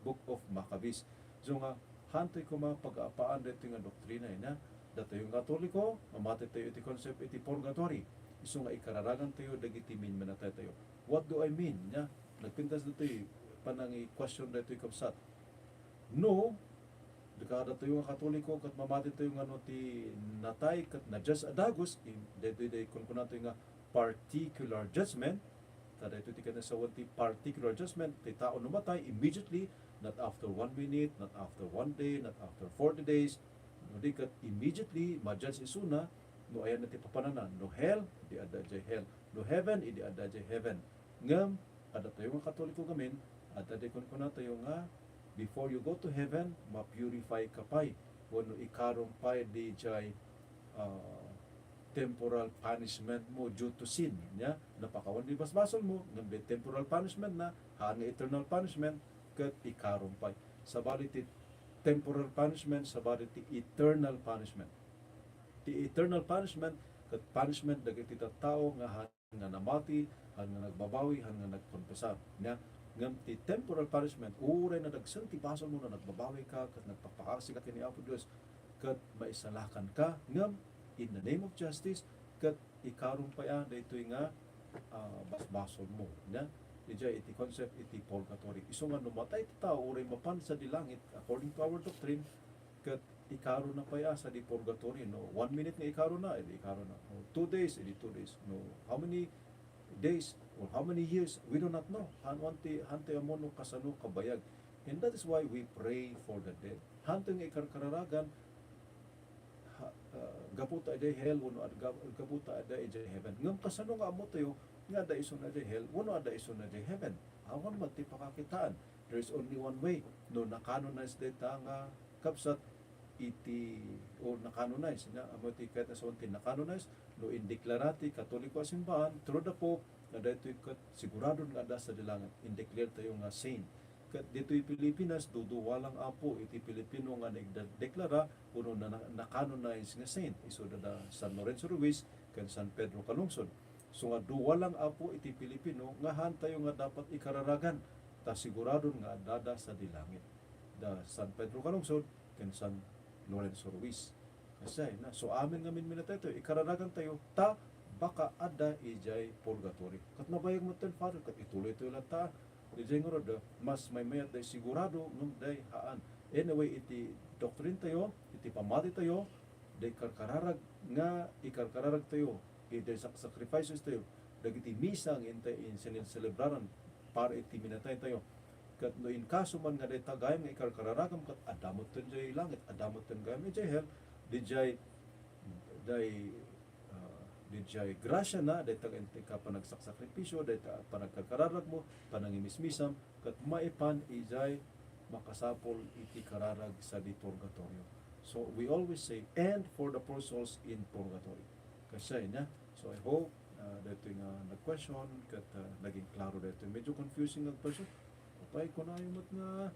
Book of Maccabees. So nga, haantoy koma pagaappaan daytoy nga doktrina, nia? Datayo nga Katoliko, mamatitayo iti concept iti purgatory. Isu nga ikararagantayo dagiti minminataytayo. What do I mean, nia? Nagpintas ditoy panangi-question daytoy, kabsat. No, kadatayo nga Katoliko ket mamatitayo nga no ti natay ket na-judge a dagus, in-, daytoy, daytoy kunkunatayo nga particular judgment. Ta daytoy ti kinasawan ti particular judgment, ti tao no matay, immediately, not after one minute, not after one day, not after forty days, no di ket immediately ma-judge isuna, no ayanna ti papananna, no hell, idi adda idiay hell, no heaven, idi adda idiay heaven. Ngem, kadatayo nga Katoliko ngamin, adda diay kunkunatayo nga, before you go to heaven, ma-purify ka pay, wenno ikarom pay diay, ah, temporal punishment mo due to sin, nia? Napakawan ti basbasol mo, ngem diay temporal punishment na, haan nga eternal punishment, ket ikarom pay. Sabali ti temporal punishment, sabali ti eternal punishment. Ti eternal punishment, ket punishment dagiti tattao nga haan nga namati, haan nga nagbabawi, haan nga nagkonfesar. Nia, ngem ti temporal punishment, uray nadagsen ti basol mo no nagbabawi ka, ket nagpapakasi ka ken ni Apo Dios, ket maisalakan ka, ngem in the name of justice, ket ikarom pay a daytoy nga, ah, basbasol mo. Nia, idiay iti concept iti purgatory. Isu nga no matay ti tao, uray mapan sadi langit, according to our doctrine, ket ikarona pay a sadi purgatory, no? One minute nga ikarona, edi ikarona. No, two days, edi two days. No, how many days or how many years, we do not know. Haanto ti, haanto ammo no kasano kabayag. And that is why we pray for the dead. Haanto nga ikarkararagan, ha, ah, gapu ta idiay hell, wenno ad-, gap-, gapu ta adda idiay heaven. Ngem kasano nga ammotayo nga adda isuna idiay hell, wenno adda isuna idiay heaven? Awan met ti pakakitaan. There is only one way. No na-canonize dayta nga kabsat iti, o na-canonize, nia, ammo ti kayat a sawen ti na-canonize, no indeklara ti Katoliko a simbaan through the Pope nga daytoy ket siguradon nga adda sadi langit, indeclare tayo nga saint. Ket ditoy Pilipinas, dudualan, Apo, iti Pilipino nga naigdeklara wenno na-, na-canonize nga saint. Isuda da San Lorenzo Ruiz ken San Pedro Calungsod. So nga dua lang, Apo, iti Pilipino nga haantayo nga dapat ikararagan, ta siguradon nga addada sadi langit. Da San Pedro Calungsod ken San Lorenzo Ruiz. Kasay na. So, amin nga minminatayto, ikararagantayo, ta baka adda idiay purgatory. Ket nabayag metten, Father, ket ituloytayo latta. Idiay ngarud, mas maymayat day sigurado, ngem day haan. Anyway, iti doctrine tayo, iti pammati tayo, day karkararag nga ikarkararag tayo, idiay sak-, sacrifices tayo, dagiti misa nga intay in-, sinil-, selebraran para iti minatay tayo. Ket no inkaso man nga dayta gayam nga ikarkararagam, ket adda metten jay langit, adda metten gayam idiay hell, didiay, day, ah, didiay grasya na, dayta nga inti ka panagsaksakripisyo, dayta panagkarkararagmo, panangimismisam, ket maipan idiay makasapul iti kararag sadi purgatorio. So, we always say, "And for the poor souls in purgatory." Kasay na. So, I hope, ah, daytoy nga nag-question, ket, ah, naging klaro daytoy. Medyo confusing nga question. Apay, kunayo met nga,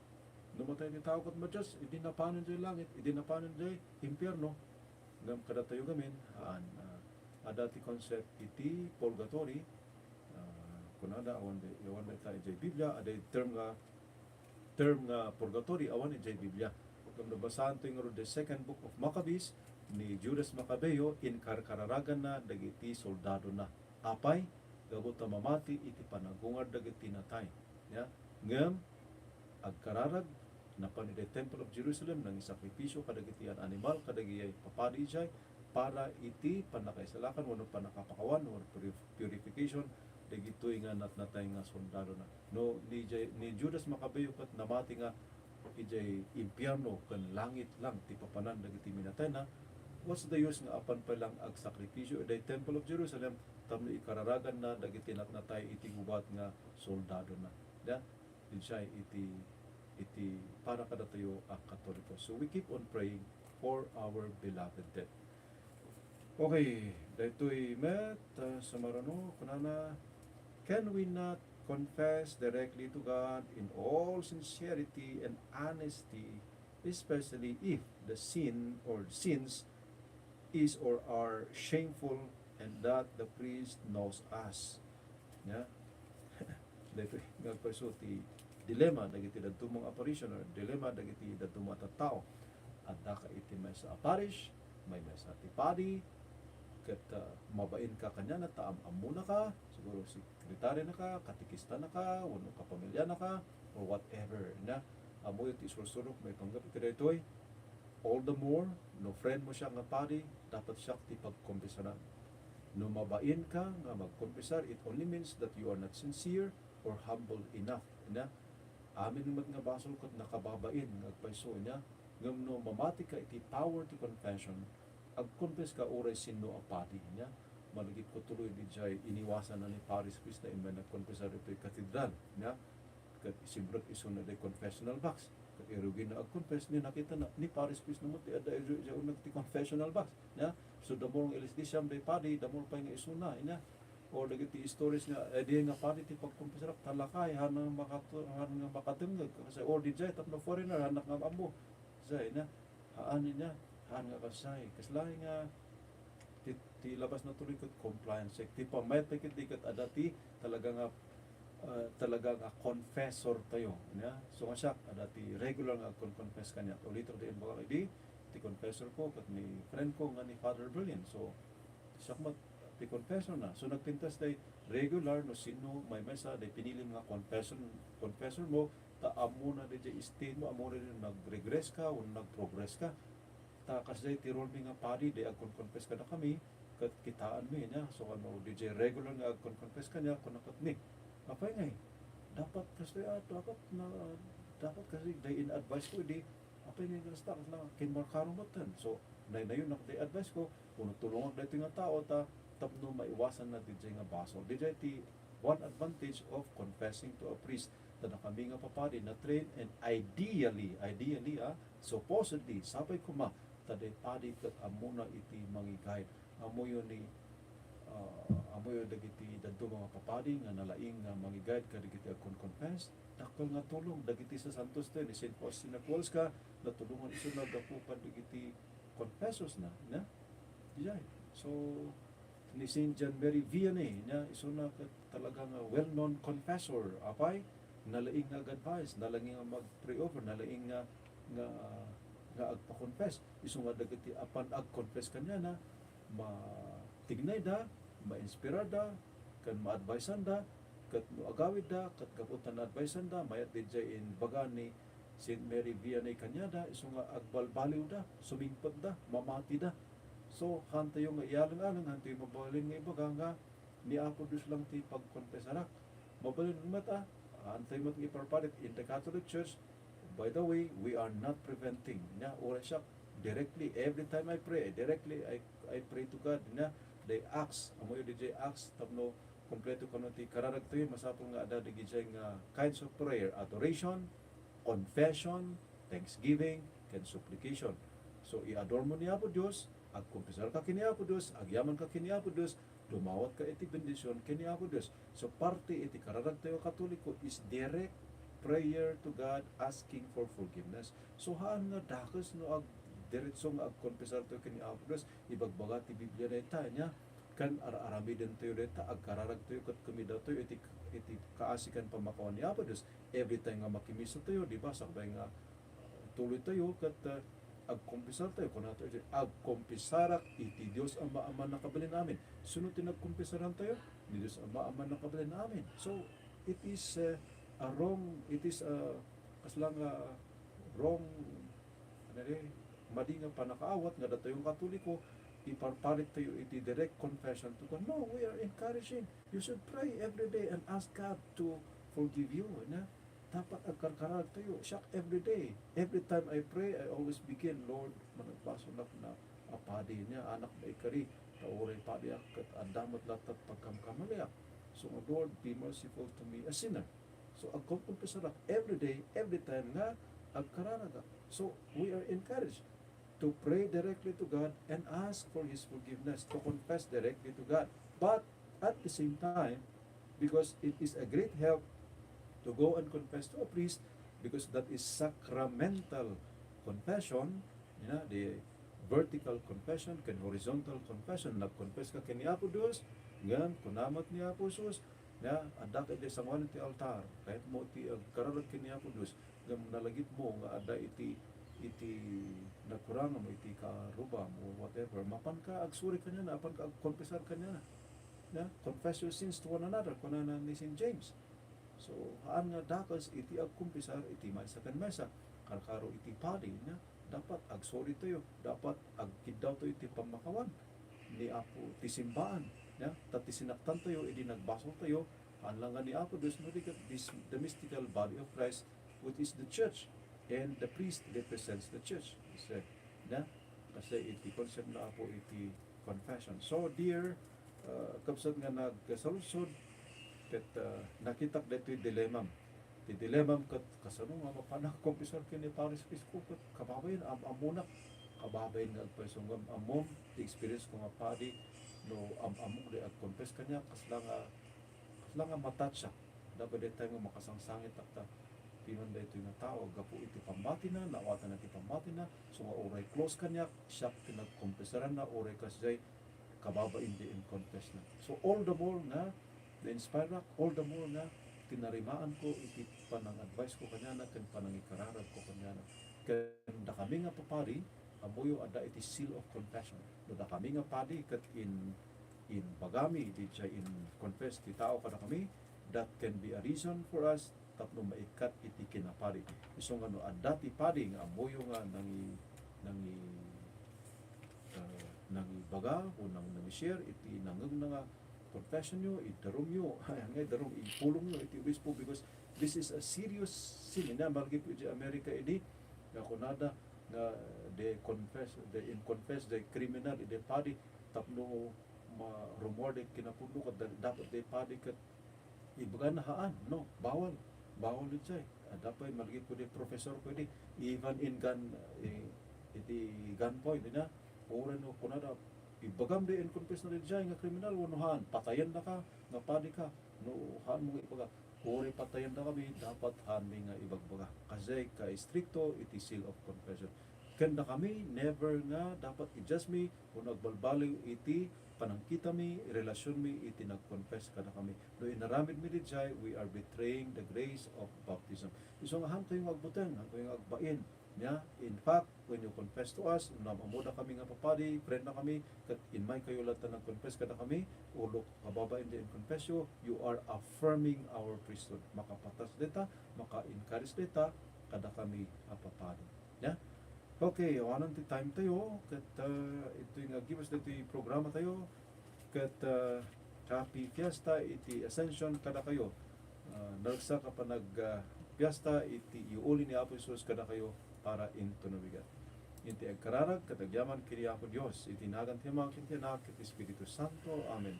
no matay ti tao ket madies, idi napanen jay langit, idi napanen jay impierno. Ngem kadatayo gamin, haan, ah, adda ti concept iti purgatory, ah, kunada, awan di, awan dayta idiay Biblia, adda term nga, term nga purgatory, awan idiay Biblia. Ngem no basaanto ngarud the second book of Maccabees, ni Judas Macabeo, inkarkararaganna dagiti soldadona. Apay? Gapu ta mamati iti panagungar dagiti natay. Ya? Ngem, agkararag, napan idiay Temple of Jerusalem, nangisakripisyo kadagiti an-, animal, kadagiti papadi idiay, para iti pannakaisalakan, wenno pannakapakawan, wenno purif-, purification, dagitoy nga natnatay nga soldadona. No, ni Jay-, ni Judas Macabeo ket namati nga idiay impierno ken langit lang ti papanan dagiti minatayna, what's the use nga apan pay lang agsakripisyo idiay Temple of Jerusalem tapno ikararaganna dagiti natnatay iti gubat nga soldadona? Da, idiay iti, iti para kadatayo a Katoliko. So we keep on praying for our beloved dead. Okay, daytoy met, ah, sumaruno, kunana, "Can we not confess directly to God in all sincerity and honesty, especially if the sin or sins is or are shameful and that the priest knows us?" Ya? Daytoy nga agpayso ti dilema dagiti dadduma nga parishioner, dilema dagiti dadduma a tattao. Addaka iti maysa a parish, maymesa ti padi, ket, ah, mabainka kaniana ta am-ammonaka, siguro sekretarionaka, katekistanaka, wenno kapamilianaka, or whatever, na ammoyo ti isursurok maipanggep iti daytoy. All the more, no friend mo siak nga padi, dapat siak ti pagkonfesaran. No mabainka nga magkonfesar, it only means that you are not sincere or humble enough. Ina, amin met nga basol ket nakababain nga agpayso, ina, ngem no mamatika iti power ti confession, agkonfes ka uray sinno a padi, ina. Malagipko tuloy diay iniwasanna ni Parish Priest na immay nagkonfesar ditoy katedral, ina. Ket simrek isuna diay confessional box. Ket irugina agkonfes, ni nakitana, ni Parish Priest na met ti adda isu-, isu-, uneg ti confessional box. Ya? So, the more nga ilisdisiam diay padi, the more pay nga isuna, ina. Or dagiti stories nga, eh, di nga padi ti pagkonfesar, ta lakay, han nga makatu-, han nga makadengngeg. Kasi, or di jay, tapno foreigner, han nga ammo. Say, ina. Haan, ina. Haan nga kasay. Kasla nga, ti, ti labas na tuloy ket compliance check. Ti pammayat na ket di ket adda ti talaga nga, ah, talaga nga confessor tayo, nia? So, nga siak, adda ti regular nga agkon-confess kaniak. Ulitek ti imbagak idi, ti confessor ko, ket ni friend ko nga ni Father Berlin. So, siak met ti confessor na. So, nagpintas day regular no sino maymesa day pinili nga confessor, confessor mo, ta ammona diay state mo, ammona diay nag-regress ka o nag-progress ka. Ta kasdiay ti role mi nga padi, day agkon-confess kadakami, ket kitaanmi, nia. So, ano, diay regular nga agkon-confess kaniak, kuna ket ni, apay ngay, dapat kastoy ato, dapat na, dapat kasi day in-advise ko, idi, apay ngay, kasta, kasla, kinmarkaro metten. So, naynayonak day advice ko, wenno tulongak daytoy nga tao, ta, tapno maiwasanna diay nga basol. Diay ti one advantage of confessing to a priest, ta dakami nga papadi na-train and ideally, ideally, ah, supposedly, sapay koma, ta diay padi ket ammona iti mangi-guide. Ammoyo ni, ah, ammoyo dagiti dadduma nga papadi nga nalaing nga mangi-guide kadagiti agkon-confess. Dakkel nga tulong dagiti sasantos tayo ni Saint Faustina Kowalska, natulongan isuna gapu kadagiti confessors na, na? Diay. So, Saint John Mary Vianney, nia, isuna ket talaga nga well-known confessor. Apay, nalaing nga ag-advise, nalaing nga mag-pray over, nalaing nga, nga, nga agpa-confess. Isu nga dagiti apan ag-confess kaniana, matignayda, ma-inspirarda, ken ma-adviseanda, ket no agawidda, ket gapu ta na-adviseanda, mayat didiay imbaga ni Saint Mary Vianney kaniada, isu nga agbalbaliwda, sumingpetda, mamatida. So, hantayo nga ialeng-aleng, hantayo mabalin nga ibaga nga ni Apo Dios lang ti pagkonfesarak. Mabalin met a, hantayo met nga iparparit in the Catholic Church, by the way, we are not preventing. Nia, uray siak, directly, every time I pray, directly, I, I pray to God. Nia, they ask, ammoyo diay ask, tapno kompleto kano ti kararagtayo, masapul nga adda diay nga kinds of prayer, adoration, confession, thanksgiving, ken supplication. So, i-adore mo ni Apo Dios, agkonfesar ka ken ni Apo Dios, agyaman ka ken ni Apo Dios, dumawat ka iti bendision ken ni Apo Dios. So, parte iti kararagtayo a Katoliko is direct prayer to God asking for forgiveness. So, haan nga dakes no agdiretso nga agkonfesar tayo ken ni Apo Dios, ibagbaga ti Biblia dayta, nia, ken ar-aramidentayo dayta, agkararagtayo ket kumidawtayo iti, iti kaasi ken pammakawan ni Apo Dios. Every time nga makimisa tayo, di ba, sakbay nga, uh, tuloy tayo ket, uh, agkonfesar tayo, kuna tayo, "Agkonfesarak iti Dios a maan a mannakabalin amin." Sino ti nagkonfesaran tayo? Ni Dios a maan a mannakabalin amin. So, it is, uh, a wrong, it is, uh, kasla nga wrong, ano ni, madi nga pannakaawat nga datayong Katoliko, iparparit tayo iti direct confession to God. No, we are encouraging. You should pray every day and ask God to forgive you, na? Dapat agkarkararag tayo. Siak every day. Every time I pray, I always begin, "Lord, managbasolak na a padi," nia, "Anak, maikari, ta uray padiak ket adda met latta ti pagkamkamaliak. So, Lord, be merciful to me, a sinner." So, agkonkonfesarak every day, every time nga agkararagak. So, we are encouraged to pray directly to God and ask for His forgiveness, to confess directly to God. But at the same time, because it is a great help to go and confess to a priest, because that is sacramental confession, you know, the vertical confession ken horizontal confession. Nag-confess ka ken ni Apo Dios, ngem kuna met ni Apo Jesus, nga adda ka iti sangoanan ti altar, kayatmo ti agkararag ken ni Apo Dios, ngem nalagipmo nga adda iti, iti nagkurangam, iti karubam, or whatever, mapanka agsuri kaniana, mapanka agkonfesar kaniana. Na, "Confess your sins to one another," kunana ni Saint James. So, haan nga dakes iti agkonfesar iti maysa ken maysa, karkaro iti padi, na, dapat agsuri tayo, dapat agkiddaw tayo iti pammakawan ni Apo, ti simbaan, ya, ta ti sinaktan tayo, idi nagbasol tayo, haan la nga ni Apo Dios, no di ket this, the mystical body of Christ, which is the church, and the priest represents the church. Kasi, na, kasi iti concept na Apo iti confession. So, dear, uh, kabsat nga nagsaludsod, ket, uh, nakitak daytoy dilemam. Ti dilemam ket kasano nga mapanak confessor ken ni Paris Pisco ket kababayen am-ammonak. Kababayen nga agpayso ngem ammom ti experience ko nga padi no am-ammok di agconfess kaniak, kasla nga, kasla nga matouch siak. Dapat daytoy nga makasangsangitak ta piman daytoy nga tao gapu iti pammatina, naawatan ti pammatina, so nga uray close kaniak, siak ti nagconfessoranna, uray kasdiay kababain di inconfess na. So all the more nga na-inspire ak, all the more nga tinarimaan ko iti panang-advise ko kaniana ken panangikararag ko kaniana. Ken dakami nga papadi, ammoyo adda iti seal of confession. No dakami nga padi ket in, in bagami, didiay in confess ti tao kadakami, that can be a reason for us tapno maikkat iti kinapadi. Isu nga no adda ti padi nga ammoyo nga nangi-, nangi-, ah, nangibaga o nang-, nangi-share iti nangngegna nga confession yo, idarum yo, ay, nga idarum, ipulong yo iti obispo, because this is a serious sin. Ina, malgip iti America idi, nga kunada nga they confess, they in confess, they criminal, they padi, tapno ma-rumor di kinapudno, ket da-, dapat they padi ket ibagana haan, no? Bawal. Bawal diay. Adda pay, malgip ko di professor ko di, even in gun, eh, iti gunpoint, ina, uray no kunada, ibagam di in confess na diay nga kriminal, wenno haan, patayendaka, nga padi ka, no, haan mo nga ibaga, uray patayendakami, dapat haan mi nga ibagbaga. Kasi ka-istrikto iti seal of confession. Ken dakami, never nga dapat i-judge mi, wenno agbalbaliw iti panangkitami, relasionmi iti nag-confess kadakami. No inaramidmi daydiay, we are betraying the grace of baptism. Isu nga, hankayo nga agbuteng, hankayo nga agbain. Nia, in fact, when you confess to us, no am-ammodakami nga papadi, frienddakami, ket immaykayo latta nag-confess kadakami, ulo kababain diay in-confess you, you are affirming our priesthood. Makapatas dayta, maka-encourage dayta kadakami a papadi. Nia? Okay, awanan ti time tayo, ket, ah, itoy nga gives daytoy programa tayo, ket, ah, happy fiesta iti Ascension kadakayo. Ah, naragsak a panag, ah, fiesta iti iuuli ni Apo Jesus kadakayo para inton nabigat. Iti agkararag ket agyaman ken ni Apo Dios, iti nagan ti Ama, ken ti Anak, ken ti Espiritu Santo. Amen.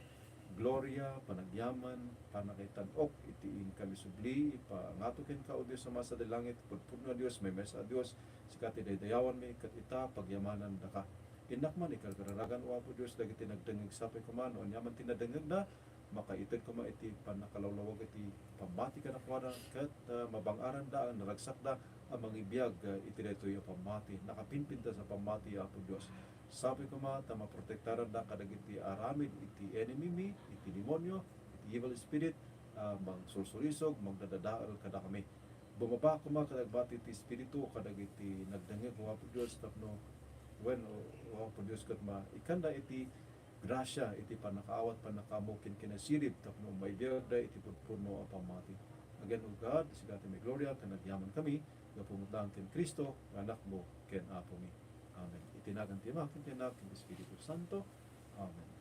Gloria, panagyaman, pannakaitan-ok iti inkami subli, ipangato kenka, O Dios a masa iti langit, pudpudno a Dios, maymaysa a Dios, sika ti daydayawanmi, ket ita, pagyamanandaka. Innak man ikarkararagan, O Apo Dios, dagiti nagdengngeg sapay koma no aniaman ti nadengngegda, makaited koma iti pannakalawlawag iti pammati kadakuada, ket, ah, mabang-aranda a naragsakda a mangibiag, ah, iti daytoy a pammati. Nakapimpintas a pammati, Apo Dios. Sapay koma ta maprotektaranda kadagiti aramid iti enemymi, iti demonio, iti evil spirit, ah, mangsursurisog, magdadadael kadakami. Bumaba koma ket agbati ti Espiritu kadagiti nagdengngeg, O Apo Dios, tapno wen, O, O Apo Dios, ket ma-, ikkanda iti grasia iti pannakaawat, pannakaammo ken kinasirib tapno maibiagda iti pudpudno a pammati. Again, O God, sika ti may gloria, ken nagyamankami gapu met laeng ken Cristo nga Anakmo ken Apomi. Amen. Iti nagan ti Ama, ken ti Anak, ken ti Espiritu Santo. Amen.